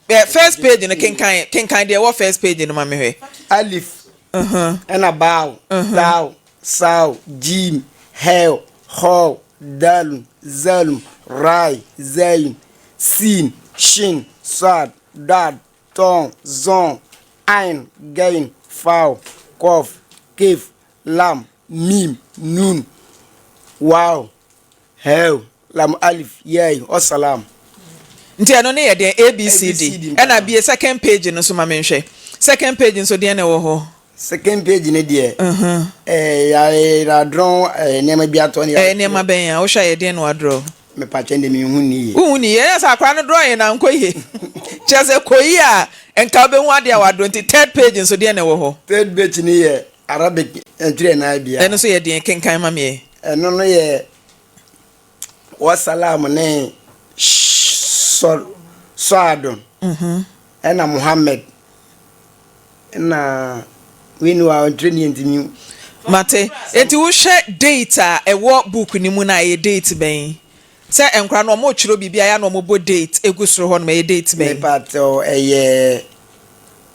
Ɛ first page no kenkan kenkan deɛ ɛwɔ first page no ma me hwɛ. Alif ɛna Baaw, Taaw, Saaw, Jiim, Hɛɛw, Hɔɔw, Daalun, Zaalum, Raay, Zayin, Siin, Shin, Saad, Daad, Tɔɔn, Zɔɔn, Ain, Gain, Faaw, Kɔɔf, Keef, Lam, Miim, Nuun, Waaw, Hɛɛw, lam alif, yɛɛy, ɔ salam. Nti ɛno ne yɛ deɛn? A B C D. Ɛna bie second page no nso ma me nhwɛ. Second page nso deɛn na ɛwɔ hɔ? Second page no deɛ, ɛɛ yɛadrɔn ɛɛ nneɛma bi atɔ ne Ɛyɛ nneɛma bɛn a? Wohwɛ a ɛyɛ deɛn na wɔadrɔ? Mepakyɛ deɛ menhu ne yie. Wonhu ne yie? Ɛyɛ sɛ akwadaa no drawing no ankɔ yie. Kyerɛ sɛ kɔ yie a nka wobɛhu adeɛ a wɔadrɔ. Nti third page nso deɛn na ɛwɔ hɔ? Third page no yɛ Arabic ntwerɛ nan biara. Ɛno nso yɛ deɛn? Kenkan ma me ɛ. Ɛno no yɛ Wasalam ne Sɔadon ɛna Muhammad ɛna wei ni wa ɔntwerɛ ni nti mi. Mate. Enti wohwɛ date a ɛwɔ book no mu no a ɛyɛ date bɛn? Sɛ nkora no wɔn retwerɛ biribi a ɛyɛ a na wɔn bɔ date egu soro hɔ nom ɛyɛ date bɛn? Mepatɛw ɛyɛ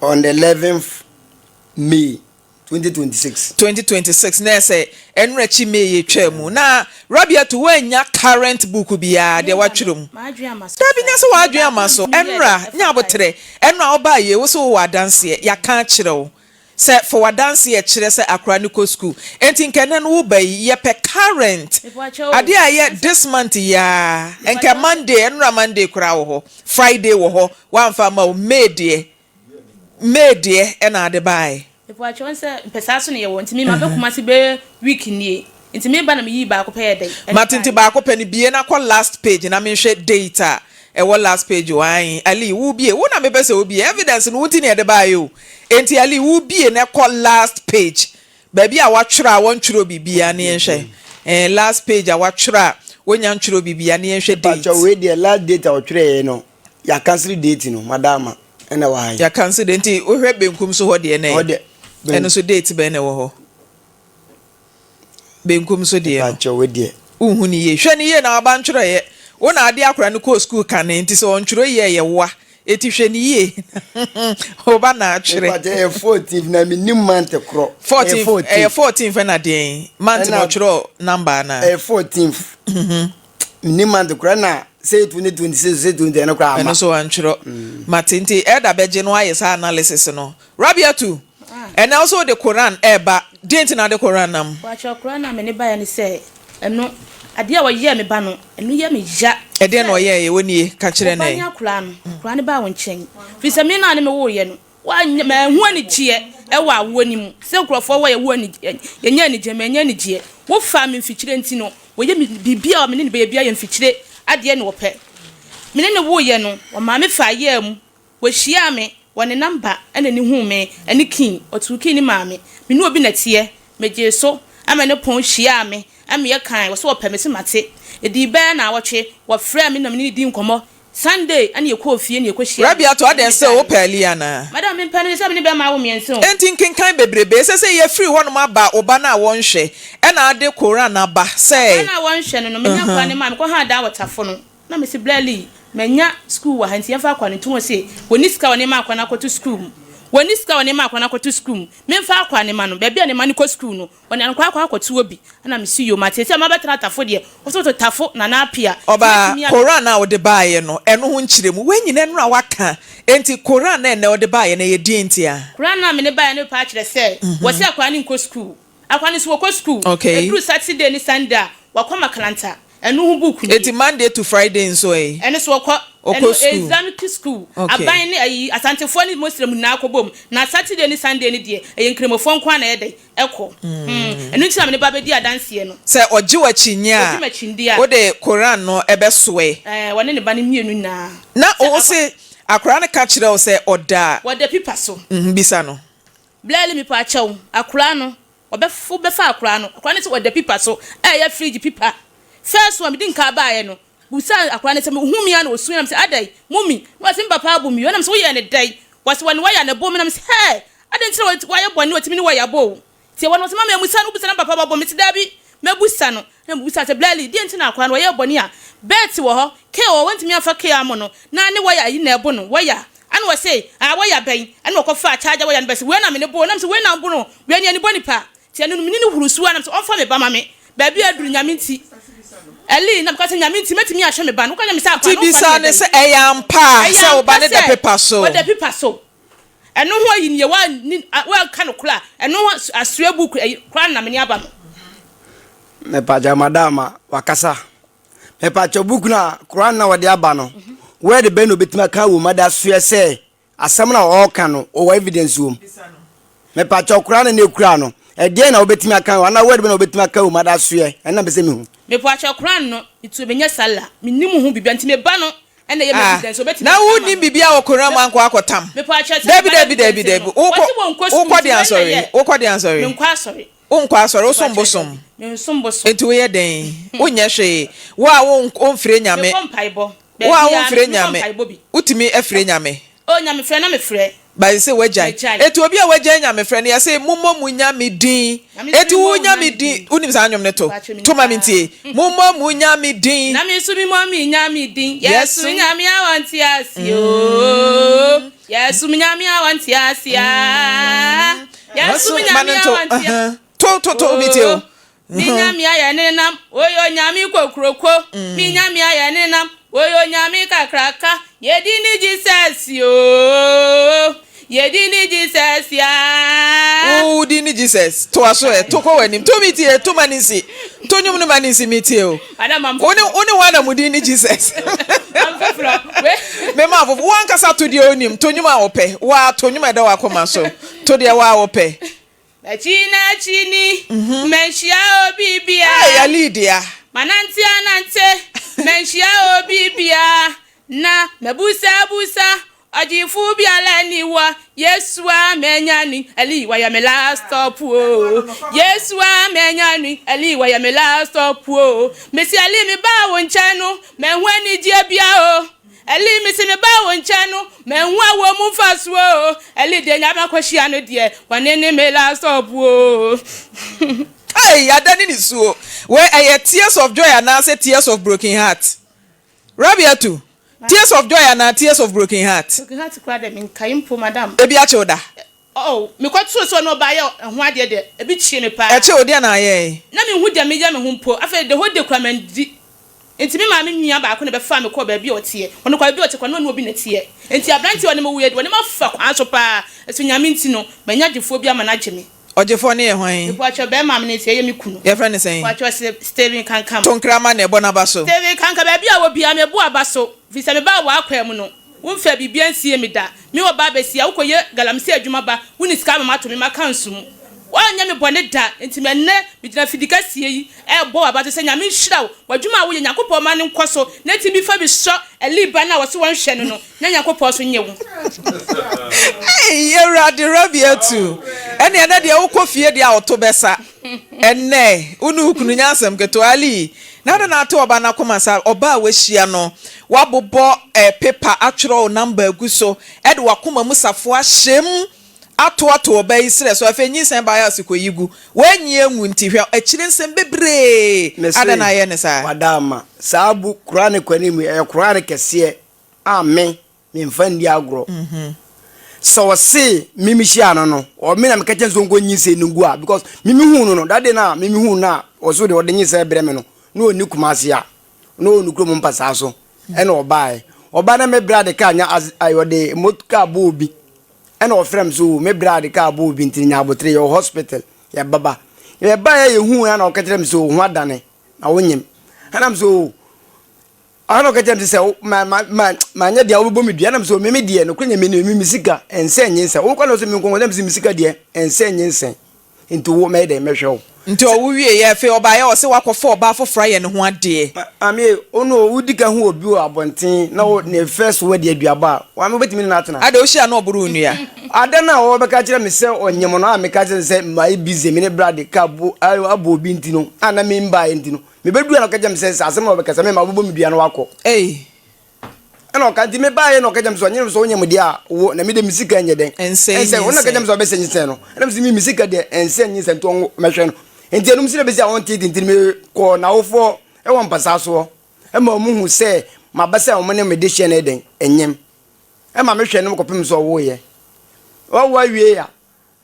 on the 11th May 2026. 2026 na ɛsɛ ɛno akyi May yɛ twaa mu na Rabiatu woannya current book biara deɛ watwerɛ mu dabi nyɛ sɛ w'adwene ama so ɛnora nya aboterɛ ɛnora wobaa yie wo so wowɔ adanseɛ yɛaka akyerɛ wo sɛ fa w'adanseɛ kyerɛ sɛ akora no kɔ school enti nka ɛnɛ no woba yi yɛpɛ current adeɛ a ɛyɛ this month yi ara nka Monday ɛnora Monday koraa wɔ hɔ Friday wɔ hɔ woamfa amma o May deɛ May deɛ ɛna ade baeɛ. Mepakyɛw nsɛ mpɛ saa so na yɛwɔ nti me maba Kumasi bɛyɛ week nie nti me ba na me yii baako pɛ yɛ dɛn ɛne Mate nti baeɛ. baako pɛ no bie na kɔ last page na menhwɛ date a ɛwɔ last page o ae Ali wo bie wo na mepɛ sɛ wo bie evidence no wo nti na yɛde baeɛ o enti Ali wo bie na kɔ last page baabi a watwerɛ a wɔntwerɛ biribiara na yɛnhwɛ eh last page a watwerɛ a wɔnnya ntwerɛ biribiara na yɛnhwɛ date. Mepakyɛw wei deɛ last date a ɔtwerɛeɛ no yɛ cancel date no madama. Ɛna wɔ ha yi. Yɛaka nso deɛ nti wohwɛ benkum so hɔ deɛ na Hɔ deɛ, ben. ɛno nso date bɛn na ɛwɔ hɔ? Benkum so deɛ no. Mepakyɛw wei deɛ. Wonhu no yie. Hwɛ no yie na waba ntwerɛeɛ. Wo na ade akora no kɔɔ sukuu kane nti sɛ ɔntwerɛ yie a ɛyɛ woa. Eti hwɛ no yie. Wo ba na atwerɛ. Mepakyɛw ɛyɛ 14th na mennim month korɔ. Ɛyɛ 14th, 14th. ɛyɛ 14th ɛna deɛn? Month na Ɛna ɔtwerɛ number anaa? ɛyɛ 14th. Mennim month korɔ ɛna sɛ 2026 sɛ 20 ɛno koraa Ɛno ama. nso wantwerɛ. Mate nti Elder bɛgye no ayɛ saa analysis no. Rabiatu, ɛnɛ wo nso wode Koran ɛreba, deɛn nti na wode Koran nam? Pakyɛw koraa na mene baeɛ ne sɛ ɛno adeɛ a ɔyɛɛ me ba no ɛno yɛ me ya. Ɛdeɛn na Sɛ ɔyɛeɛ? Wo nie, ka kyerɛ wo ba no ne ɛ. akwadaa no, akwadaa no baa wo nkyɛn firi sɛ me na ne me woeɛ no Woanyɛ, manhu anigyeɛ wɔ awoɔ no mu. Sɛ nkurɔfoɔ wɔ yɛwo anigyeɛ, yɛnya anigyeɛ, mannya anigyeɛ. Wofaa me mfikyire nti no, wɔyɛ me biribiara a me ne no bɛyɛ biara yɛ mfikyire adeɛ na wɔpɛ. Me ne no woeɛ no, wɔmaa me faa yaa mu. Wɔhyiaa me wɔ ne namba na ne huu me ne King, ɔtoo King ne maa me. Me ne obi na ɛteɛ, megyee so ma ne pɔn hyiaa me ma yɛkae, ɔse ɔpɛ me, mese mate. Ɛdii bɛyɛ naawɔtwe, wɔfrɛɛ me na me ne no dii nkɔmmɔ. Sunday na yɛkɔɔ fie na yɛkɔhyiaa Rabia to adɛn sɛ wopɛ Ali anaa? Madam mempɛ no, sɛ me ne bɛrima awo mmiɛnsa o. Enti nkenkan bebrebe, ɛsɛ sɛ yɛfiri hɔnom aba wo ba no a wɔnhwɛ, ɛna ade Koran aba sɛ. Akwadaa no a wɔnhwɛ no no, menya akwadaa no maa mekɔhaa dan wɔ Tafo no. Na mese Bra Lee, manya sukuu wɔ ha nti yɛmfa akwadaa no nto hɔ se wɔnni sika a wɔde ma akwadaa no akɔto sukuu mu. Wɔnni sika a wɔde ma akwadaa no akɔto sukuu mu. Memfa akwadaa no mma no. Baabi a ne mma no kɔ sukuu no, wɔde no akɔ akɔto hɔ bi. Ɛna mese yoo, mate. Seesei a mabɛtena Tafo deɛ, wɔse wɔto Tafo Nana Appiah. Nti Ɔbaa, mɛtumi a. Koran a wode baeɛ no, ɛno ho nkyerɛmu. Wei nyina nnora woaka. Enti Koran a ɛnnɛ wode baeɛ no, ɛyɛ deɛn ntia? Koran a mede baeɛ no repɛ akyerɛ sɛ, wɔse akwadaa no nkɔ sukuu. Akwadaa no nso wɔkɔ sukuu. Okay. Ɛduru Saturday ne Sunday a, wakɔ Makalanta. Ɛno ho book nie. Enti Monday to Friday nso ɛ? Ɛno nso wɔkɔ. Ɔkɔ Ɛno sukuu. Islamic school. Okay. Aban ne ayi, Asantefoɔ ne Muslim nyinaa kɔ bom. Na Saturday ne Sunday no deɛ, ɛyɛ Nkramofoɔ nko ara na ɛyɛ dɛn? Ɛkɔ. Hmm. Ɛno nti na me ne ba bɛdi adanseɛ no. Sɛ ɔgye wo akyinnye a, Ɔgye me akyinnye a. wode Koran no bɛsoɛ. Ɛɛ, wɔne ne ba no mmienu nyinaa. Na Sɛ wo akwa. se akwadaa no ka kyerɛ wo sɛ ɔda. Wɔda pipa so. Mhm, bisa no. Blɛli mepaakyɛw, akwadaa no, wɔbɛf wobɛfa akwadaa no, akwadaa no sɛ ɔda pipa so a ɛyɛ fridge pipa. First one medi nkaa baeɛ no, bisaa akwadaa no sɛ ohuu me a na ɔsui na mesɛ adɛn, mummy? Na ɔse me papa abo me o, ɛna mesɛ woyɛɛ no dɛn? Wɔse wɔne waya na ɛbɔ me na mesɛ hɛɛ, adɛn nti na wayɛ bɔne ɔtumi ne waya bɔ o? Nti ɛwɔ no ɔse mama amusa no, wobisa na me papa bɛbɔ me, mese daabi, mɛbusa no. Na mebisaa sɛ, Blɛli, deɛn nti na akwadaa no ɔyɛɛ bɔne a bɛɛte wɔ hɔ, kee wɔ hɔ, wantumi amfa kee ammɔ no, na ne waya yi na ɛbo no, waya? Ɛna ɔse, Ah, waya bɛn? Ɛna ɔkɔfaa charger waya no bɛse, Wei na me ne bo, na mese, Wei na wobo no, wei ne ani bɔ nipa. Nti ɛno no me ne no huru so ara, na mese, Ɔmfa me ba ma me, baabi a aduru, Nyame nti. Ɛli, na meka sɛ, Nyame nti, mɛtumi ahwɛ me ba no. Woka kyerɛ me sɛ akwadaa Nti no, womfa no bisa nyɛ no dɛn? sɛ, Ɛyɛ ampa Ɛyɛ sɛ wo ba ampa no da sɛ pepa so? ɔda pipa so? Ɛno ho ayi nie, woanni, woanka no korɛ a, ɛno ho asoɛ book ayi koraa na mene aba no. Mepakyɛw madam a wakasa. Mepakyɛw book no a Quran na wɔde aba no word bɛn na obetumi aka wɔ mu ada soɛ sɛ asɛm no a ɔreka no ɔwɔ evidence wɔ mu. Mepakyɛw Quran no na ekura no ɛdeɛn na wobetumi aka wɔ anaa word bɛn na wobetumi aka wɔ mu ada soɛ ɛno na mepɛ sɛ mehu. Mepakyɛw Quran no metu menyɛ sala mennim ho biribiara nti meba no ɛna ɛyɛ Ah, m'evidence obetumi na aka ama wonnim me. biribiara wɔ Koran mu ankɔ akɔtam. Mepakyɛw sɛ Dabi meba dabi dabi evidence dabi no wokɔ wɔse wɔnkɔ sukuu wokɔ nti de wei na asɔre ɛyɛ wokɔ de asɔre. menkɔ asɔre. Wonkɔ asɔre, wosom Mepakyɛw bosom. dabi mensom bosom. Enti woyɛ dɛn? Wonyɛ hwee. Wo a womfrɛ Nyame. Mekɔ mpaebɔ. Wo a Baabiara womfrɛ metumi kɔ Nyame. mpaebɔ bi. Wotumi frɛ Nyame. Oh Nyamefrɛ na mefrɛ. But sɛ wagyae. Magyae. Enti obi a wagyae Nyamefrɛ no yɛse mommɔ mo Nyame din. Na me nso Enti memmɔ wo wo Nyame Nyame din, din. wonim saa nnwom no to? Mepakyɛw menim To ma paa. mentie. Mommɔ mo Nyame din. Na me nso memmɔ me Nyame din. Yɛsom. Yɛsom Nyame a ɔnte ase oo. Yɛsom Nyame a ɔnte ase aa. Yɛsom Ma Nyame no a nto. ɔnte Uh-huh. To to to metie o. oo. Me Nyame a yɛne no nam, oyɛ Onyame kokroko. Me Nyame a yɛne no nam, oyɛ Onyame kakraka. Yɛdi ne Jesus oo, yɛdi ne Jesus aa. Wo din ne Jesus. Toa so ɛ. To kɔ w'anim. To me tie. To ma ne nsi. To nnwom no ma ne nsi me tie o. Madam am Wo ne foforɔ. wo ne hwan na mo din ne Jesus? Am foforɔ. We. Me ma foforɔ. Wo ankasa to deɛ onim. To nnwom a wopɛ. Wo ara to nnwom a ɛda w'akoma so. To deɛ wo ara wopɛ. M'akyi n'akyi ni, manhyia obi bia. Hey, Ali dea. Manante anante, manhyia obi bia. Na mabusa busa, ɔgyefo biara ni wɔ. Yesu a manya no, Ali wayɛ me last stop o. Yesu a manya no, Ali wayɛ me last stop o. Mesi Ali me baa wo nkyɛn no, manhu anigyeɛ bia o. Eli, mese mebaa wo nkyɛn no, manhu awoɔ mu mfasoɔ o. Eli, deɛ Nyame akɔhyia no deɛ, wɔne ne me last stop o. Hey, adane nisuo. Wei ɛyɛ tears of joy anaasɛ tears of broken heart? Rabiatu, tears of joy anaa tears of broken heart? Broken heart koraa deɛ menkae mpo madam. Ebi akye wo da? Oh, mekɔtoo sɛ ɔne ɔbaa yɛ ɛho adeɛ deɛ, ebi kyee me paa. Ɛkye wo, deɛn na ayɛe? Na menhu deɛ meyɛ me ho mpo. Afei the whole day koraa mandi. Nti me maame nua baako na ɛbɛfaa me kɔɔ baabi a ɔteɛ. Ɔno koraa baabi a ɔte koraa na ɔne obi na ɛteɛ. Nti aberanteɛ a ɔne me woeɛ deɛ, ɔne me afa kwan so paa. Nso Nyame nti no, manya gyefoɔ bi ama no agye me. Ɔgyefoɔ no yɛ hwan? Mepakyɛw, bɛɛma a me ne no te, ɛyɛ me kunu. Yɛfrɛ no sɛn? Mepakyɛw, Se, Stephen Kankam. To nkrama na ɛbɔ n'aba so. Stephen Kankam, baabi a ɔwɔ biara, mebɔ aba so. Firi sɛ mebaa w'akwaa mu no, womfaa biribiara nsiee me da. Me ɔbaa basia, wokɔyɛ galamsey adwuma ba, wonni sika ama mato me mma ka nsu mu. Woanyɛ me bɔne da, enti me ɛnnɛ megyina fidikɛseɛ yi rebɔ w'abato sɛ Nyame nhyira wo, w'adwuma a woyɛ Nyankopɔn mma no nkɔ so na tumi fa bi sɔ Eli ba no a wɔse wɔnhwɛ no no na Nyankopɔn nso nye wo. Ei Awurade Rabiatu ɛne ɛnɛ deɛ wokɔ fie deɛ a ɔto bɛsa ɛnɛ wo ne wo kunu nyɛ asɛm ketewa Ali na adɛn na ate ɔba no akoma saa ɔba a wahyia no wabobɔ eh, paper atwerɛ wo number agu so ɛde wakoma mu safoa ahyɛ mu Atoatoa ɔbaa yi serɛ so, afei nyinsɛn baeɛ a ɔse kɔyi gu. Wanyi angu nti, hwɛ akyire nsɛm bebree. Mese, Adɛn na ayɛ no saa? Wada ama. Saa bu Qur'aan kɔ anim yi, ɛyɛ Qur'aan kɛseɛ a me, memfa nni agorɔ. Sɛ ɔse me mehyiaa no no, ɔ me na meka kyerɛ no sɛ ɔnkɔ nyinsɛn no ngu a, because me mehuu no no, that day no a me mehuu no a ɔse ɔde ɔde nyinsɛn brɛ me no, na ɔnni Kumasi a, na ɔwɔ ne kurom mpasaa so, ɛna ɔbaeɛ. Ɔbaeɛ na me bra de kaa nya as, ayi ɔde mot kaa bɔɔ obi. Ɛna ɔfrɛ me sɛ o me bra de kaa bɔɔ obi nti nya abotere yɛwɔ hospital yɛbɛba. Yɛbaeɛ yɛhuu no na ɔka kyerɛ me sɛ o ho adane na wonyem. Ɛna me sɛ o ɛna ɔka kyerɛ me sɛ ma ma ma manyɛ deɛ wobɛbɔ me dua. Ɛna me sɛ o me me deɛ nokorɛ nyame ni me me sika ɛnsɛ nyinsɛn. Wokɔ na ɔsɛ me nkɔnkɔ ɛna me sɛ me sika deɛ ɛnsɛ nyinsɛn. Nti wo mɛyɛ dɛn mɛhwɛ wo. Nti ɔwo wieɛ afei ɔbaeɛ ɔse wakɔfa ɔbaa foforɔ ayɛ ne ho adeɛ. Maame ei wo no wodi ka hu obi wɔ abɔnten na wo ne first word yɛ aduabɔ a maame wobɛtumi ne no atena. Adɛn wohyia no ɔboro wo nnua. Ada no a ɔbɛka kyerɛ me sɛ ɔnyem no a meka kyerɛ no sɛ mayɛ busy me ne bra de ka bo abɔ obi nti no a na membaeɛ nti no mebɛduru a na ɔka kyerɛ me sɛ sɛ asɛm na ɔbɛka sɛ mema wobɛbɔ me dua na wakɔ. Ei. Ɛna ɔka nti mebaeɛ na ɔka kyerɛ me sɛ ɔnyem sɛ wonyem deɛ a wo na mede me sika nyɛ dɛn ɛnsɛ ɛnsɛ ɔno na ka kyerɛ me sɛ ɔbɛsɛ nyinsɛn no ɛna me sɛ me sika deɛ ɛnsɛ nyinsɛn nti ɔnwo mɛhwɛ no nti ɛnum sɛ bɛsi a ɔnte nti mekɔɔ n'awofoɔ ɛwɔ mpasaa soɔ ɛma ɔmo hu sɛ maba sɛ ɔmo ne me de hyɛ no dɛn ɛnyem ɛma mehwɛ no kɔpem sɛ ɔwoeɛ ɔwo awie a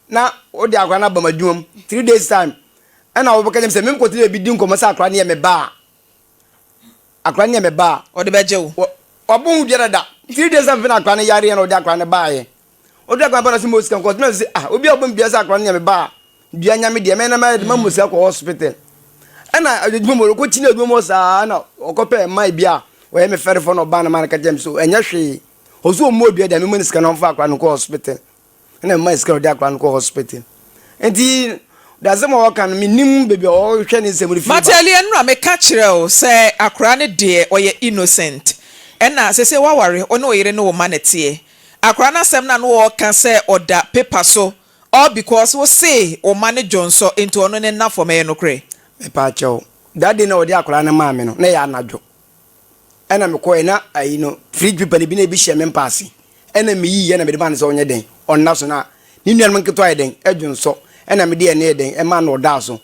na wode akora no aba m'adwuma mu 3 days time ɛna wɔbɛka kyerɛ me sɛ memkɔtena baabi di nkɔmmɔ sɛ akora no yɛ me ba a akora no yɛ me ba a ɔde bɛgye wo. Wabɔ ho dua dada. 3 days afei na akora no yareɛ na ɔde akora no baeɛ. Ɔde akora no ba na sɛ mo sika nkɔ na sɛ ah obi a ɔbɔ me dua sɛ akora no yɛ me ba a dua nya me deɛ mɛna mɛyɛ de ma mo sika kɔ hospital. Ɛna adwuma mu ɔkɔ kyini adwuma mu saa na ɔkɔpɛ mmaa bi a ɔyɛ me fɛrefoɔ na ɔbaa no ma no ka kyerɛ me so ɛnyɛ hwee. Ɔso ɔmmɔ dua deɛ mema no sika na ɔmfa akora no kɔ hospital. Ɛna mema sika na ɔde akwadaa no kɔ hospital. Nti dasɛm a ɔka no menim baabi a ɔhwɛ ne nsɛm no firi ba. Mate Ali ɛnora meka kyerɛ wo sɛ akwadaa no deɛ ɔyɛ innocent ɛna sesei waware wo ne wo yere ne wo mma na ɛteɛ. Akwadaa no asɛm no a na ɔɔka sɛ ɔda paper so all because wo se wo mma no dwonsɔ nti ɔno ne nna fam ɛyɛ nokorɛ? Mepaakyɛw, that day na ɔde akwadaa no maa me no na ɛyɛ anadwo. Ɛna mekɔɛ na ayi no fridge paper no bi na ebi hyɛ me mpa ase ɛna meyii ɛna mede maa no sɛ ɔnyɛ dɛn ɔnna so na ne nuanom nketewa yɛ dɛn ɛdwonsɔ ɛna mede ɛne yɛ dɛn ɛmaa no ɔdaa so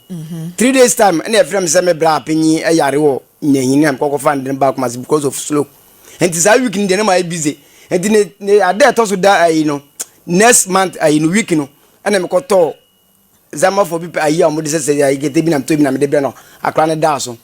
3 days time ɛna ɛfrɛ me sɛ me bra panyin ɛyare wɔ nyahini na mekɔkɔ fa no de no ba Kumasi because of slow nti saa week no deɛ na mayɛ busy nti ne ne ada ɛtɔ so da ayi no next month ayi no week no ɛna mekɔtɔɔ Zamafoɔ bi pɛ ayi a wɔde sɛsɛ ayi kete bi na metɔ bi na mede brɛ no akora no daa so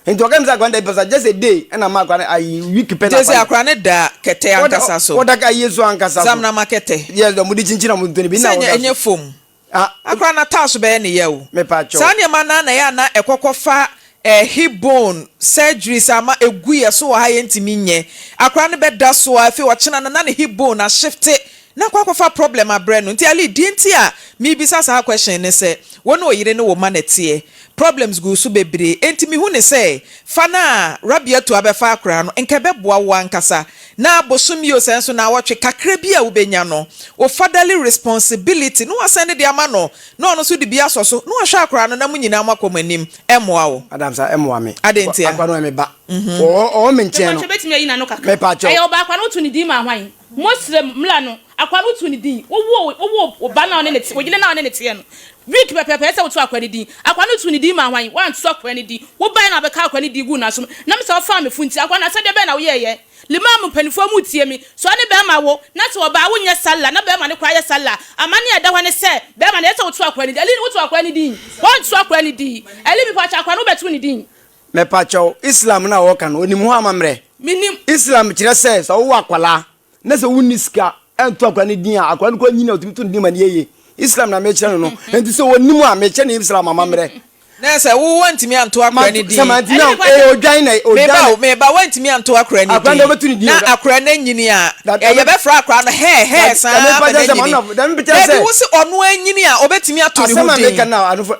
nti ɔka mi sɛ akora no da bi pasa just a day ɛna ma akora no ayi week pɛ na Gyesɛ akora no da kɛtɛ ankasa so. Wɔda ayi so ankasa so. Zamnama kɛtɛ. Yes, wɔde kyinkyin na wɔde tɔ no bi na wɔda so. Sɛ ɛnyɛ fom. Ah. Akora no ataaso bɛyɛ ne ya o. Mepa kyɛw. Saa nneɛma no ara na ɛyɛ a na ɛkɔkɔ fa eh, hip bone surgeries ama egu yɛ so wɔ ha yɛntumi nyɛ. Akora no bɛda so a afei ɔkyena no na ne hip bone ashifte na akɔ akɔfa problem abrɛ no. Nti Ali, deɛ nti a mebisa saa question ne sɛ, wo ne wo yere ne wo mma na ɛteɛ, problems gu wo so bebree, enti mehu ne sɛ fa no a Rabiatu abɛfa akora no, nka ɛbɛboa wo ankasa. Na bosome o sɛ nso naawɔtwe kakra bi a wobɛnya no, wo fatherly responsibility na woasɛnde de ama no na ɔno nso de bi asɔ so na wahwɛ akora no na mo nyinaa moakɔ mo anim. Ɛmmoa wo? Madam saa ɛmmoa me. Adɛn ntia? Akora no yɛ me ba. Ɔwɔ me nkyɛn no. Mepakyɛ bɛtumi ayi n'ano kakra. Mepakyɛw. Ɛyɛ ɔbaa akora no woto ne din maa hwan? Mosrɛ mmra no akora no woto ne din. Wowoo wowoo wo ba no a ɔne ne te wo yere no a ɔne ne teɛ no week pɛpɛɛpɛ ɛsɛ sɛ woto akora no din. Akora no wotoo ne din maa hwan? Woanto akora no din. Wobaeɛ na wabɛka akora no din guu n'asom. Nam sɛ wofaa me fo nti akora no asɛdeɛ bɛn na woyɛeɛ? Limam mpaninfoɔ mo tie me, sɛ ɔne bɛɛma wo, na sɛ ɔbaa wo nyɛ salla na bɛɛma no koraa yɛ salla a, amane a ɛda hɔ ne sɛ, bɛɛma no ɛyɛ sɛ woto akoa no din, Ali woto akoa no din? Wɔnto akoa no din, Ali mepakyɛ akoa no wobɛto ne din? Mepakyɛw, Islam no a wɔka no, onim ho amammerɛ? Menim. Islam kyerɛ sɛ, sɛ wowɔ akwadaa, na sɛ wonni sika nto akwadaa no din a, akwadaa no koraa nyin a, otumi to ne din ma no yɛ yie. Islam na mekyerɛ no no. Enti sɛ onim a, mekyerɛ no Islam amammerɛ. Na sɛ wo wantumi anto akora no din. Sɛ mantumi an ɛyɛ odwan na odwan. Meba o meba wantumi anto akora no din. Na akora no anyini a yɛbɛfrɛ akora no hɛɛ hɛɛ saa ara ma no anyini. Dabi wo se ɔno anyini a ɔbɛtumi ato ne ho din.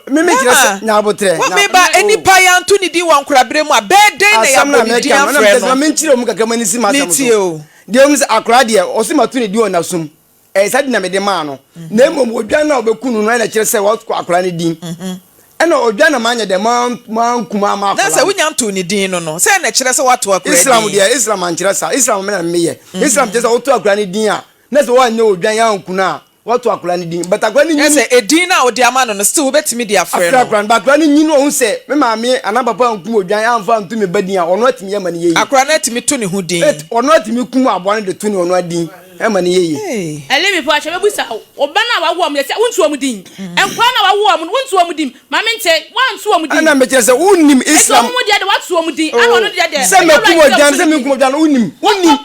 Bɛrima meba nnipa yɛanto ne din wɔ nkoraberɛ mu a bɛyɛ dɛn na yɛabɔ ne din afrɛ no. Metie o. Deɛ ɔmu sɛ akora deɛ ɔse mato ne din wɔ n'asom. Ɛyɛ saa din na mede maa no, na mmom odwan no a wɔbɛku no no na ɛkyerɛ sɛ wɔato akwadaa no din. Ɛna odwan na manyɛ dɛ mankum ama akwadaa no. Na sɛ wonya ntoo ne din no no, sɛn na ɛkyerɛ sɛ woato akwadaa din? Islam deɛ, Islam ankyerɛ saa. Islam me na meyɛ. Islam kyerɛ sɛ woto akwadaa no din a, na sɛ woanyɛ odwan anku no a, woato akwadaa no din. But akwadaa no nyini. Sɛ edin no a wode ama no no, still wobɛtumi de afrɛ no. Afrɛ akwadaa no. But akwadaa no nyini na ɔhu sɛ me maame anaa papa ankum odwan amfa anto me ba din a, ɔno atumi ama no yie. Akwadaa no atumi to ne ho din. Ɔno atumi kum aboa no de to ne ɔno din. Ɛma no yɛ yie. Ɛle me paatwa mɛbusa wo, wo ba no a wawo wɔn yɛsɛ wonto wɔn din? Nkwadaa no a wawo wɔn no wonto wɔn din? Ma me nte, woanto wɔn din? Ɛna mekyerɛ sɛ wonnim Islam. Enti wɔn deɛ de woato wɔn din, ɛna ɔno deɛ deɛ. Sɛ mɛkum odwan sɛ menkum odwan no wonnim, wonnim.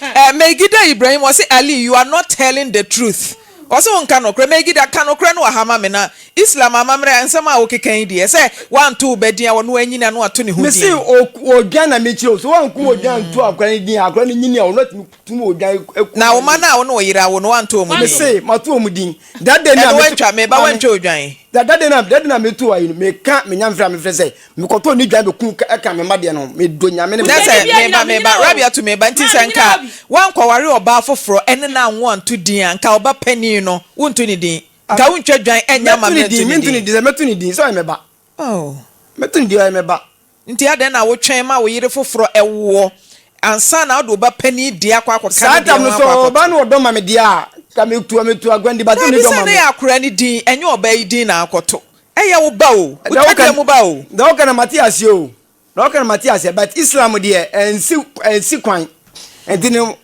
Eh, Megida Ibrahim ɔse Ali you are not telling the truth ɔse wo nka nokorɛ Megida ka nokorɛ no wɔ ha ma me na Islam amammerɛ nsɛm a wokeka yi deɛ sɛ woanto wo ba din a ɔno anyini a na wato ne ho din. Mese odwan na mekyerɛ wo, sɛ woankum odwan anto akora no din a, akora no nyini a ɔno atumi tum odwan kum. Na wo mma no a wo ne wo yere awo no woanto wɔn din? Mese mato wɔn din. That day na Ɛno woantwa, me ba woantwa odwan? That day na that day na meto ayi no, meka me nyamefrɛ a mefrɛ sɛ mekɔtɔ ne dwan bɛkum ɛka me mma deɛ no ho, medɔ Nyame ne me Na sɛ meba meba Rabiatu meba nti sɛ nka woankɔware ɔbaa foforɔ ɛne no anwo anto din a nka ɔba panin no wonto ne din? Nka wontwa dwan nyɛ amammerɛ nto ne din. Mɛto ne din, sɛ mɛto ne din, sɛ ɔyɛ me ba. Oh. Mɛto ne din, ɔyɛ me ba. Nti adɛn na wotwɛn ma wo yere foforɔ woɔ ansa na wode wo ba panin deɛ akɔ akɔka Saa ne deɛ tam no ho sɛ akɔ akɔto? ɔba no ɔdɔ ma me deɛ a, ka metu metu aguan but Daabi ɔnni dɔ sɛ ma ne me. yɛ akora no din, ɛnyɛ ɔbaa yi din na akɔto. Ɛyɛ wo ba o, wo Deɛ woka tadua mu ba o. deɛ woka no mate aseɛ o, deɛ woka no mate aseɛ but Islam deɛ ɛnsi ɛnsi kwan nti no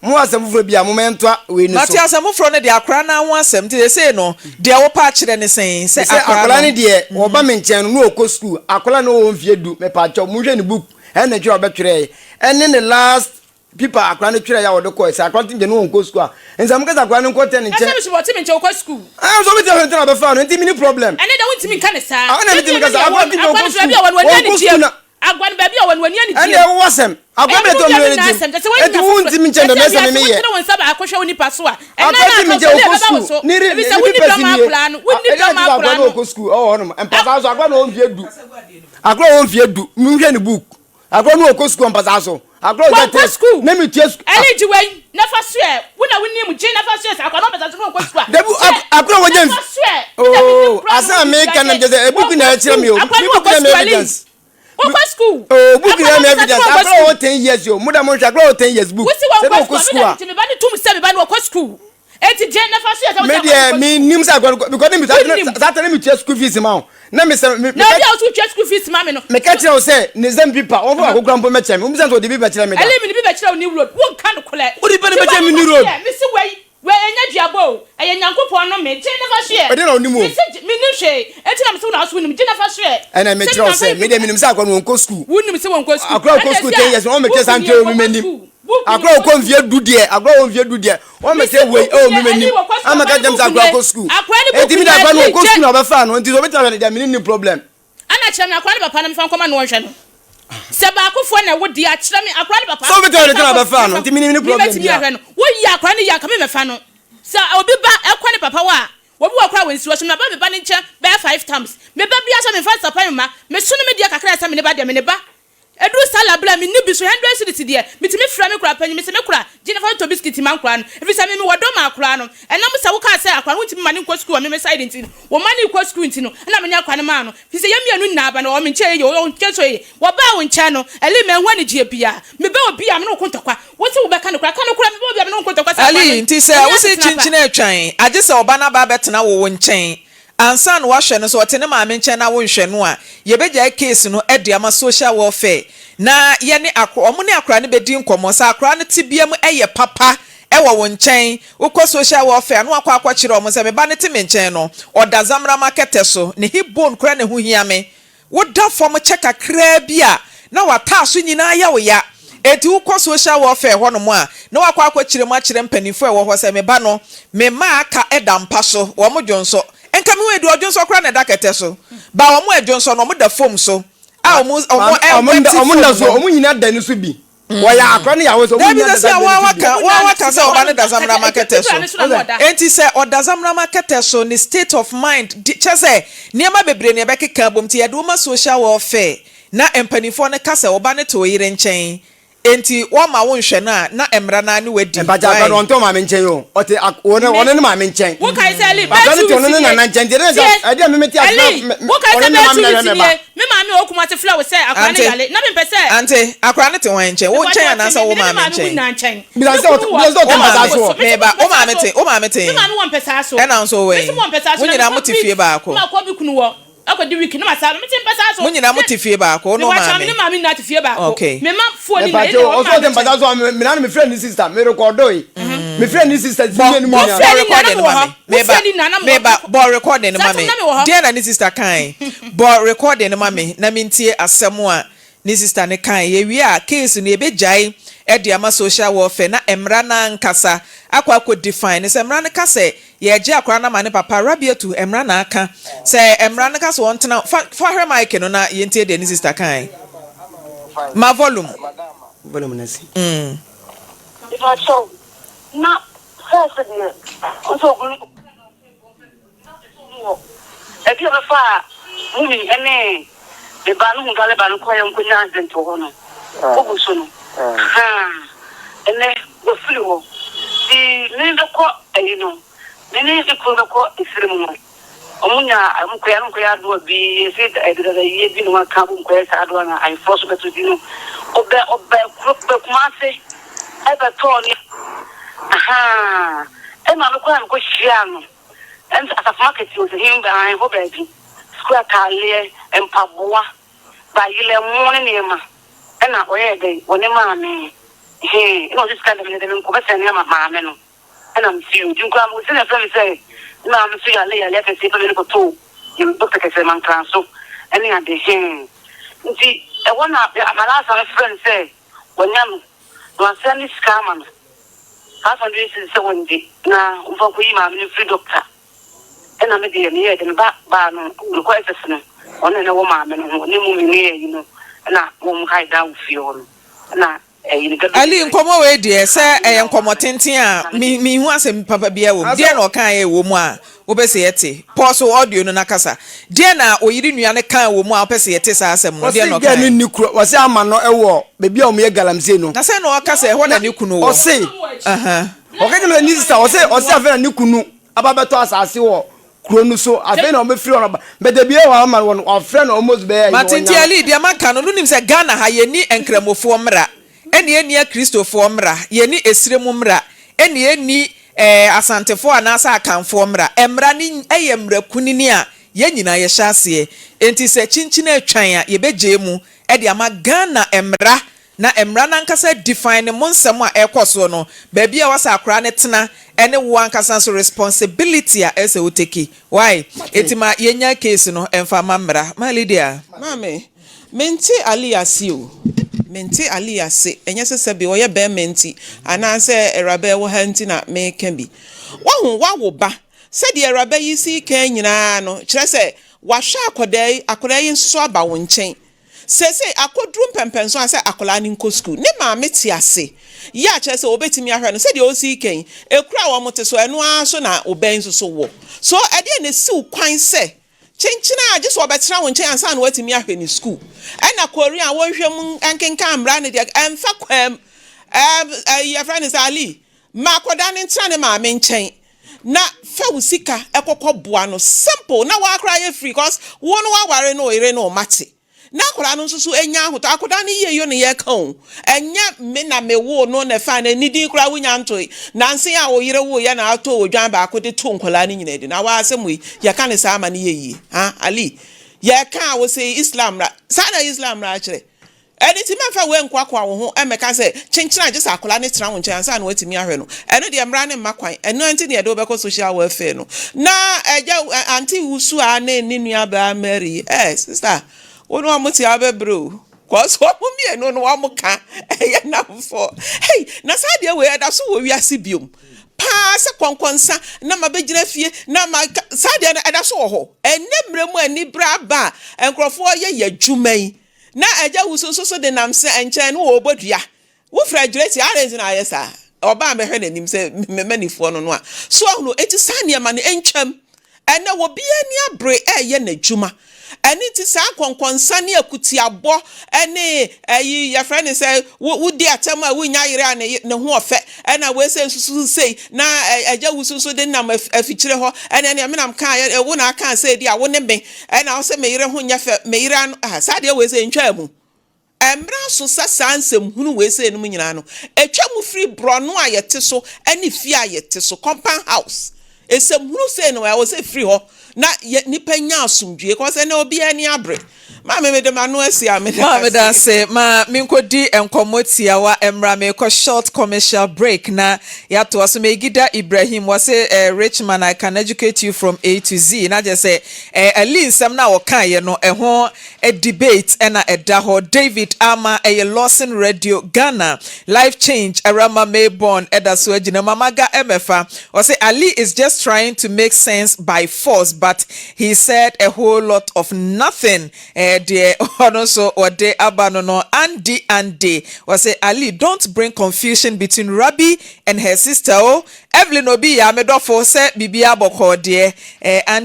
Mowɔ asɛm foforɔ bi a, momma yɛntoa wei no Mate so. asɛm foforɔ no deɛ, akwadaa no ara ho asɛm. Nti seesei no, deɛ wopɛ akyerɛ ne sɛn? Sɛ Sɛ akwadaa akwadaa no. no deɛ, ɔba me nkyɛn no, na ɔkɔ sukuu. Akwadaa no ɔwɔ mfeɛ du, mepaakyɛw, monhwɛ ne book, ɛne ne twerɛ a ɔbɛtwerɛeɛ, ɛne ne last paper a akwadaa no twerɛeɛ a ɔde kɔeɛ. Sɛ akwadaa no deɛ na ɔnkɔ sukuu a, nsa moka sɛ akwadaa no nkɔ tɛ ne nkyɛn. Ɛsɛ me sɛ ɔte me nkyɛn ɔkɔ sukuu. Ah, nso ɔbɛtumi ahwɛ nti na ɔbɛfaa no, nti menni problem. Ɛnne deɛ wontumi nka no saa. Ah, ɛna Dabi metumi a ka saa, baabi a akwadaa ɔwɔ no no, ɔnkɔ akwadaa no sukuu, baabi a ɔwɔ no, w'ani ɔnkɔ anigyeɛ sukuu na. Agua no baabi a ɔwɔ no w'ani anigyeɛ Ɛnde ɛwowɔ asɛm. Agua Ɛyɛ bɛtɔ me me nua ani nyinaa gyem. asɛm. Kyerɛ sɛ woanya Enti wo foforɔ. ntimi nkyɛn Ɛsɛ dɛm ɛsɛ wiase me meyɛ. wotene wo nsa baako hwɛ wo nipa so a, ɛnan Akwa a ntimi aka nkyɛn wo so ɔkɔ na ɛbɛba wo sukuu. so. Ne re Ɛfiri ne sɛ wonni papers dɔ ma nie. akwadaa no. Wonni Ɛdeɛ dɔ nti ma na akwadaa akwadaa no no. ɔkɔ sukuu ɔwɔ hɔnom. Mpasaa so akwadaa no ɔwɔ mfeɛ du. Akwadaa ɔwɔ mfeɛ du. Monhwɛ ne book. Akwadaa no ɔkɔ sukuu mpasaa so. Akwadaa ɔgya Wɔnkɔ test. sukuu. Na metua sukuu. Ɛne gye wei na fa soɛ. Wo na wonim gye na fa soɛ sɛ akwadaa no ɔpɛ sɛ ɔnkɔ sukuu a. Dabi Gye akwadaa na wɔgya fa mf soɛ. Me na menim Oh koraa no asɛm a wonim meka na gye. kyerɛ sɛ book na Wɔnkɔ ɛkyerɛ me sukuu. o. Akwadaa Me no book ɔkɔ na me sukuu Ali. evidence. Wɔkɔ sukuu. Oh, book Akwadaa na me no evidence. sɛ wɔnkɔ Akwadaa wɔ sukuu. 10 years yo. Mo da mo nhwɛ akwadaa wɔ 10 years book. Wosi Sɛ wɔnkɔ na ɔkɔ sukuu a, me sukuu da a. nti me ba no tum sɛ me ba no ɔkɔ sukuu. Enti gye na fa so yɛ sɛ Me wosi akwadaa no deɛ kɔ me sukuu. nim sɛ akwadaa no because ne me Wonim. saa tɛ ne me tua school fees ma wo. Na me sɛ me Na obi a wosi wotua school fees ma me no. Me ka kyerɛ wo sɛ ne zɛm pipa wɔn fɔ akokora mpo mɛkyɛ me. Wo bisa sɛ ɔde bi bɛkyerɛ me da. Ɛli me de bi bɛkyerɛ wo new road. Wonka nokorɛ. Wode bi Gye bɛkyerɛ w'ani me new fa road. so yɛ. Mesi wei. Wei ɛnyɛ duabɔ o, ɛyɛ Nyankopɔn nnome, gye na fa soɛ. Ɛdeɛn na wonim o? Mese gye, mennim hwee, enti na mese wo na wo so wonim, gye na fa soɛ. Ɛna Sɛ mekyerɛ wo me sɛ, mamfa me deɛ menim sɛ akora no wɔnkɔ sukuu. Wonim sɛ wɔnkɔ sukuu. Akora ɔkɔ Ɛna sukuu ɛsi ten a, years no, wɔmmɛkyerɛ saa book nie, nkyerɛ wɔ me wɔkɔ m'anim. sukuu, book nie, Akora wɔkɔ ɔkɔ sukuu. mfeɛ du deɛ, akora ɔwɔ mfeɛ du deɛ, Mese wɔmmɛkyerɛ wei book ɛwɔ nie, me ɛne m'anim. wɔkɔ sukuu, Ama akora ka ne kyerɛ me sɛ book akora nie, kɔ sukuu. akora ne book Enti me nie, deɛ akora no ɛne ɔkɔ gye. sukuu na wɔbɛfaa no, nti sɛ ɔbɛtumi ahwɛ no deɛ, me ne nni problem. Ɛna kyerɛ me akora ne papa na mefa nkɔma no ɔnhwɛ no. Sɛ baakofoɔ na ɛwo deɛ a, kyerɛ me akora ne papa Sɛ wobɛtumi ahwɛ no na deɛ na mefa nkɔ, wɔbɛfaa no, mefa, nti me ne nni problem mebɛtumi biara. ahwɛ no. Woyi akora no yie a, anka memɛfa no. Sɛ obi ba kɔ ne papa hɔ a, obi wɔ hɔ koraa a wɔnsi hɔ so. Maba me ba no nkyɛn bɛyɛ five times. Me ba biara sɛ memfa nsapan mma. Meso no me deɛ kakra a ɛsɛ me ne ba deɛ, me ne ba. Ɛduru sallah berɛ a, menni bi so. 100 cedis deɛ, metumi frɛ me koraa panyin. Mese me kora, gye na fa tɔ bisikiti ma nkoraa no. Ɛfiri sɛ me, mewɔ dɔ ma akoraa no. Ɛnam sɛ wokaa sɛ akoraa no wontumi mma no nkɔ sukuu wɔ me me side nti no, wo mma no rekɔ sukuu nti no, ɛna mene akoraa no maa no. Firi sɛ yɛn mmienu nyinaa ba no, ɔwɔ me nkyɛn yeye, ɔwɔ wo nkyɛn nso yeye. Wɔbaa wo nkyɛn no, Eli, manhu anigyeɛ biara. Mebɛ obi a me ne wo ko ntɔkwa. Wo se wobɛka nokorɛ a, ka nokorɛ. Mebɛ obi a me ne wo nko ntɔkwa sɛ akoa Ali, no. nti sɛ Ɔnni wose asetena pa. kyinkyin atwan, agye sɛ ɔba no aba abɛtena wo wo nkyɛn ansa na woahwɛ no, sɛ ɔte ne maame nkyɛn na wonhwɛ no a, yɛbɛgyae case no de ama social welfare na yɛne akora, wɔn ne akora no bɛdi nkɔmmɔ. Sɛ akora no tebea mu yɛ papa wɔ wo nkyɛn, wokɔ social welfare a na wakɔ akɔkyerɛ wɔn sɛ me ba no te me nkyɛn no, ɔda Zamrama kɛtɛ so, ne hip bone koraa na ɛho hia me. Woda fam kyɛ kakraa bi a, na w'ataaso nyinaa yɛ wo ya. Enti wokɔ social welfare hɔnom a, na woakɔ akɔkyerɛ mu akyerɛ mpanimfoɔ a ɛwɔ hɔ sɛ, Me ba no, me mma a aka da mpa so, wɔn dwonsɔ. Nka me hu edu ɔdwonsɔ koraa na ɛda kɛtɛ so. Ba wɔn a ɛdwonsɔ no wɔn da foam so a wɔn wɔn Maame, ɛwɛte ɔmo foam nda so, no. ɔmo nyina da no so bi. Wɔyɛ akora no yɛ awɔ sɛ ɔmo Dabi nyina sɛ da sɛ saa wɔn da no so bi. waka wɔn waka sɛ ɔba no da zamrama kɛtɛ so. Enti sɛ ɔda zamrama kɛtɛ so ne state of mind di kyɛ sɛ nneɛma bebree na yɛbɛkeka abom nti yɛde wo ma social welfare na mpanimfoɔ no ka sɛ ɔba no te wo yere nkyɛn Enti wɔma wo nhwɛ no a, na mmara no ara ne wadi. Mpakyɛ akora no Why? ɔnte ɔmaame nkyɛn o ɔte ak ɔne Me, ɔne ne maame nkyɛn wo kae sɛ Eli, bɛyɛ akora no two te weeks ɔno ne nie, nana nkyɛn nti ɛdɛn sɛ tie, ɛdeɛ me mete ase na Eli, me wo kae ɔno sɛ ne bɛyɛ maame two na weeks ɛhwɛ me ba. nie, me maame a ɔwɔ Kumasi frɛ wo sɛ akora no Ante, yare, na mempɛ sɛ, ante, akora no te hwan nkyɛn? Wo mepakyɛ nkyɛn ɔte anaasɛ me, wo me ne me maame maame mu nkyɛn? nyinaa nkyɛn. Bisa Me sɛ ɔte kunu wɔ, bisa sɛ ɔte Wo me maame maame, mpataa wɔ soɔ. so, me nso meba, mewɔ wo mpataa maame so, te, wo maame te me he? maame wɔ mpataa so, Ɛna wo nso wowɔ me he? nso mewɔ mpataa so, Mo na nyinaa mekɔ mote week, fie baako? na makɔ me kunu hɔ. Akɔdi week na masan me te mpasa so. Mo nyinaa mo te fie baako, wo ne wo Mepakyɛw maame? me ne maame nyinaa te fie baako. Okay. Me ma foɔ nyinaa yɛn Mepakyɛw nyinaa wɔ ɔsɛ ɔte maame mpata nkyɛn. so a me na me frɛ ne sister me rekɔdo yi me frɛ ne sister ti Bɔ mmienu mu bɔ nyinaa. bɔ Wofrɛ ne nyinaa na recording no mewɔ ma hɔ. me. Meba Wofrɛ ne nyinaa na mewɔ meba hɔ. bɔ recording no Saa ma tam me. na mewɔ hɔ. Deɛn na ne sister kae? Bɔ recording no ma me na mentie asɛm a ne sister no kae. Yɛwie a case no yɛbɛgyae de ama social welfare na mmara no ankasa akɔ akɔ define no. Sɛ mmara no ka sɛ Yɛregye akwadaa no ama ne papa. Rabiatu, mmara na aka sɛ mmara no ka sɛ ɔntena. Fa fa hwɛ mic no na yɛntie deɛ ne sister kae. Ma volume. Volume no asi. Mm. Mepakyɛw, na first deɛ, nso ogu wɔ ɛbi a ɔbɛfaa mummy ne me ba no hu gale ba no kɔɛ nkɔnya accident wɔ hɔ no, ogu so no, haa, ɛnɛ wafiri hɔ, nti me bɛkɔ ayi no, me ne me kunu bɛkɔ efiri mu no, ɔmo nya ɔmo kɔyɛ no kɔyɛ adoa bi, yɛsi ɛdedada yie bi na wɔn aka abom kɔyɛ saa adoa na ayeforɔ so bɛto di no, ɔbɛ ɔbɛ kuro bɛ Kumase ɛbɛtɔɔ ne ahaa, ɛma me kɔ a mekɔ hyia no. Ɛnso asafo market wɔ sɛ hin ahen hɔ baabi, sukuu ataaleɛ, mpaboa, bayerɛ, mo ne nneɛma ɛna ɔyɛɛ dɛn wɔ ne maame he ɛna ɔgye sika dɛm ne dɛm nkɔ bɛsɛn ne ama maame no ɛna mese yoo nti nkoraa mo sɛ na ɛfrɛ me sɛ ne maame so yale yale akɛseɛ pɛ me no kɔtoo dɔkta kɛsɛ mankran so ɛne ade he nti ɛhɔ na malasa no frɛ no sɛ wanya no na wasɛn ne sika ama no 500 cedis sɛ wɔngye na wɔmfa nkɔyi maame no mfiri dɔkta. Ɛna me deɛ meyɛɛ dɛ me ba baa no mekɔ SS no ɔno na na ɛwɔ maame no ho ne mummy ne ayi no ɛna wɔn hae dan wɔ fie hɔ no ɛna ɛyi no gabi Ali, nkɔmmɔ wei deɛ, sɛ ɛyɛ nkɔmmɔ tenten a, me, menhu asɛm papa biara wɔ mu. Deɛn na ɔkaeɛ wɔ mu a wopɛ sɛ yɛte? Pause wo audio no na kasa. Deɛn na oyere nua no kaa wɔ mu a wopɛ sɛ yɛte saa asɛm no? Deɛn na Ɔse girl no ɔkaeɛ? nni kuro ɔse ama no wɔ baabi a wɔyɛ galamsey no. Na sɛn na ɔka sɛ ɛhɔ na ne kunu wɔ? Ɔse Aha. ɔka kyerɛ me sɛ ne sister ɔse ɔse afei na ne kunu aba bɛtɔ asase wɔ kuro no so afei na ɔbɛfiri hɔ no aba but baabi a ɛwɔ ama no wɔ no wafrɛ no almost bɛyɛ ayi Mate ɔnya nti no. Ali, deɛ maka no, no nim sɛ Ghana ha yɛnni Nkramofoɔ mmra, ɛne yɛnni Akristofoɔ mmra, yɛnni Esire mu mmra, ɛne yɛnni eh, Asantefoɔ anaasɛ Akanfoɔ mmra. Mmra no yɛ mmra kunini a yɛn nyinaa yɛhyɛ aseɛ. Enti sɛ kyinkyin atwan a, yɛbɛgyae mu de ama Ghana mmra na mmra no ankasa define mo nsɛm a ɛrekɔ soɔ no, baabi a ɛwɔ sɛ akwadaa no tena ɛne wo ankasa nso responsibility a ɛsɛ wo take. Wai? Enti ma yɛnya case no mfa ma mmra. Ma Lydia. Maame, mente Ali ase o. Mente Ali ase. Ɛnyɛ sɛ sɛbe ɔyɛ barima nti anaasɛ awuraba ɛwɔ ha nti na meka bi. Wahu, wawo ba. Sɛdeɛ awuraba yi si reka nyinaa no, kyerɛ sɛ wahwɛ akwadaa yi, akwadaa yi nso aba wo nkyɛn. Seesei akɔduru mpɛnpɛnso a sɛ akwadaa no nkɔ sukuu, ne maame te ase yie a kyerɛ sɛ ɔbɛtumi ahwɛ no. Sɛdeɛ ɔsi reka yi, ekuro a wɔte so, ɛno ara so na wo ba yi nso so wɔ. So ɛdeɛn na ɛsi wo kwan sɛ kyenkyene a gye sɛ ɔbɛtena wo nkyɛn ansa na woatumi ahwɛ ne sukuu? Ɛna Korea a wɔnhwɛ mu nkenkan mmara no deɛ, ɛmfa kwan mu. Ɛɛm, ɛyi yɛfrɛ no sɛ Ali, ma akwadaa no ntena ne maame nkyɛn na fa wo sika kɔkɔ boa no simple na woara koraa yɛ free cause wo no woaware no wo yere ne wo mma te na akwadaa no nso so anya ahotɔ akwadaa no yie yɔ ne yɛka o ɛnyɛ me na me woo no na ɛfa no ne din koraa wonya ntoe nanse a wo yere wo yɛ na atɔ odwan baako de to nkwadaa no nyinaa di na waa asɛm wei yɛka ne saa ma no yɛ yie ha Ali yɛka a wo se Islam mmara saa na Islam mmara kyerɛ Ɛno nti, mɛmfa wei nkoakoa wo ho mmɛka sɛ, Kyenkyen a gye sɛ akwadaa no tena wo nkyɛn ansa na woatumi ahwɛ no. Ɛno deɛ, mmara no mma kwan. Ɛno ara nti na yɛde wo bɛkɔ social welfare no. Na agya, Auntie Wusu a ne ne nuabaa Mary yi, eh, sister, wo ne wɔn te a wobɛbrɛ o. Cause wɔn mmienu no wɔn ka ɛyɛ nnamfoɔ. Hey, na saa deɛ wei ɛda so wɔ wiase biom. Paa sɛ kɔnkɔnsa na mabɛgyina fie na maka saa deɛ no, ɛda so wɔ hɔ. Ɛnnɛ mmerɛ mu a anibere aba a nkurɔfoɔ yɛ yɛ adwuma yi, na agya wusu nso so de nam sɛ nkyɛn no wɔrebɔ dua. Wofiri adwerɛ tia, adɛn nti na ayɛ saa? Ɔbaa bɛhwɛ n'anim sɛ mmanifoɔ no no a. So ahunu, enti saa nneɛma no ntwam. Ɛnnɛ obiara ani abere reyɛ n'adwuma. Ɛno nti saa nkɔnkɔnsa ne akutiabɔ ne ayi yɛfrɛ no sɛ wodi atɛm a wonnya yere a ne ne ho ɔfɛ ɛna wei sɛ nsusu sei na agya wusu nso de nam afikyire hɔ ɛna ɛnea menam kaa wo na aka sɛ di a wo ne me ɛna wo sɛ me yere ho nyɛ fɛ, me yere ano ah, saa deɛ wei sɛ ntwaa mu. Ɛmmra so sɛ saa nsɛm hunu wei sei nom nyinaa no, ɛtwa mu firi borɔno a yɛte so ne fie a yɛte so, compound house. Nsɛm hunu sei no, ɛwɔ sɛ ɛfiri hɔ na yɛ, nnipa nya asomdwie, cause ɛnnɛ obiara ani abere. Maame, mede m'ano asi a, meda Maa meda ase. Ase. Ma menkɔdi nkɔmmɔ tiawa mmra. Merekɔ short commercial break na yɛatoa so. Megida Ibrahim, wɔse eh, "Rich man, I can educate you from A to Z." Na kyerɛ sɛ eh, Ali nsɛm no a wɔkaeɛ no, ɛho debate na ɛda hɔ. David Armah ɛyɛ Lawson Radio Ghana. Life Change Arama Mayborn ɛda so agyina mu. Amaga Ɛmɛfa ɔse "Ali is just trying to make sense by force, but he said a whole lot of nothing." Deɛ ɔno nso wɔde aba no. Andy Andy ɔse "Ali, don't bring confusion between Rabbi and her sister o." Evelyn Obi yɛ amedɔfo sɛ biribi abɔkɔɔ deɛ Andy.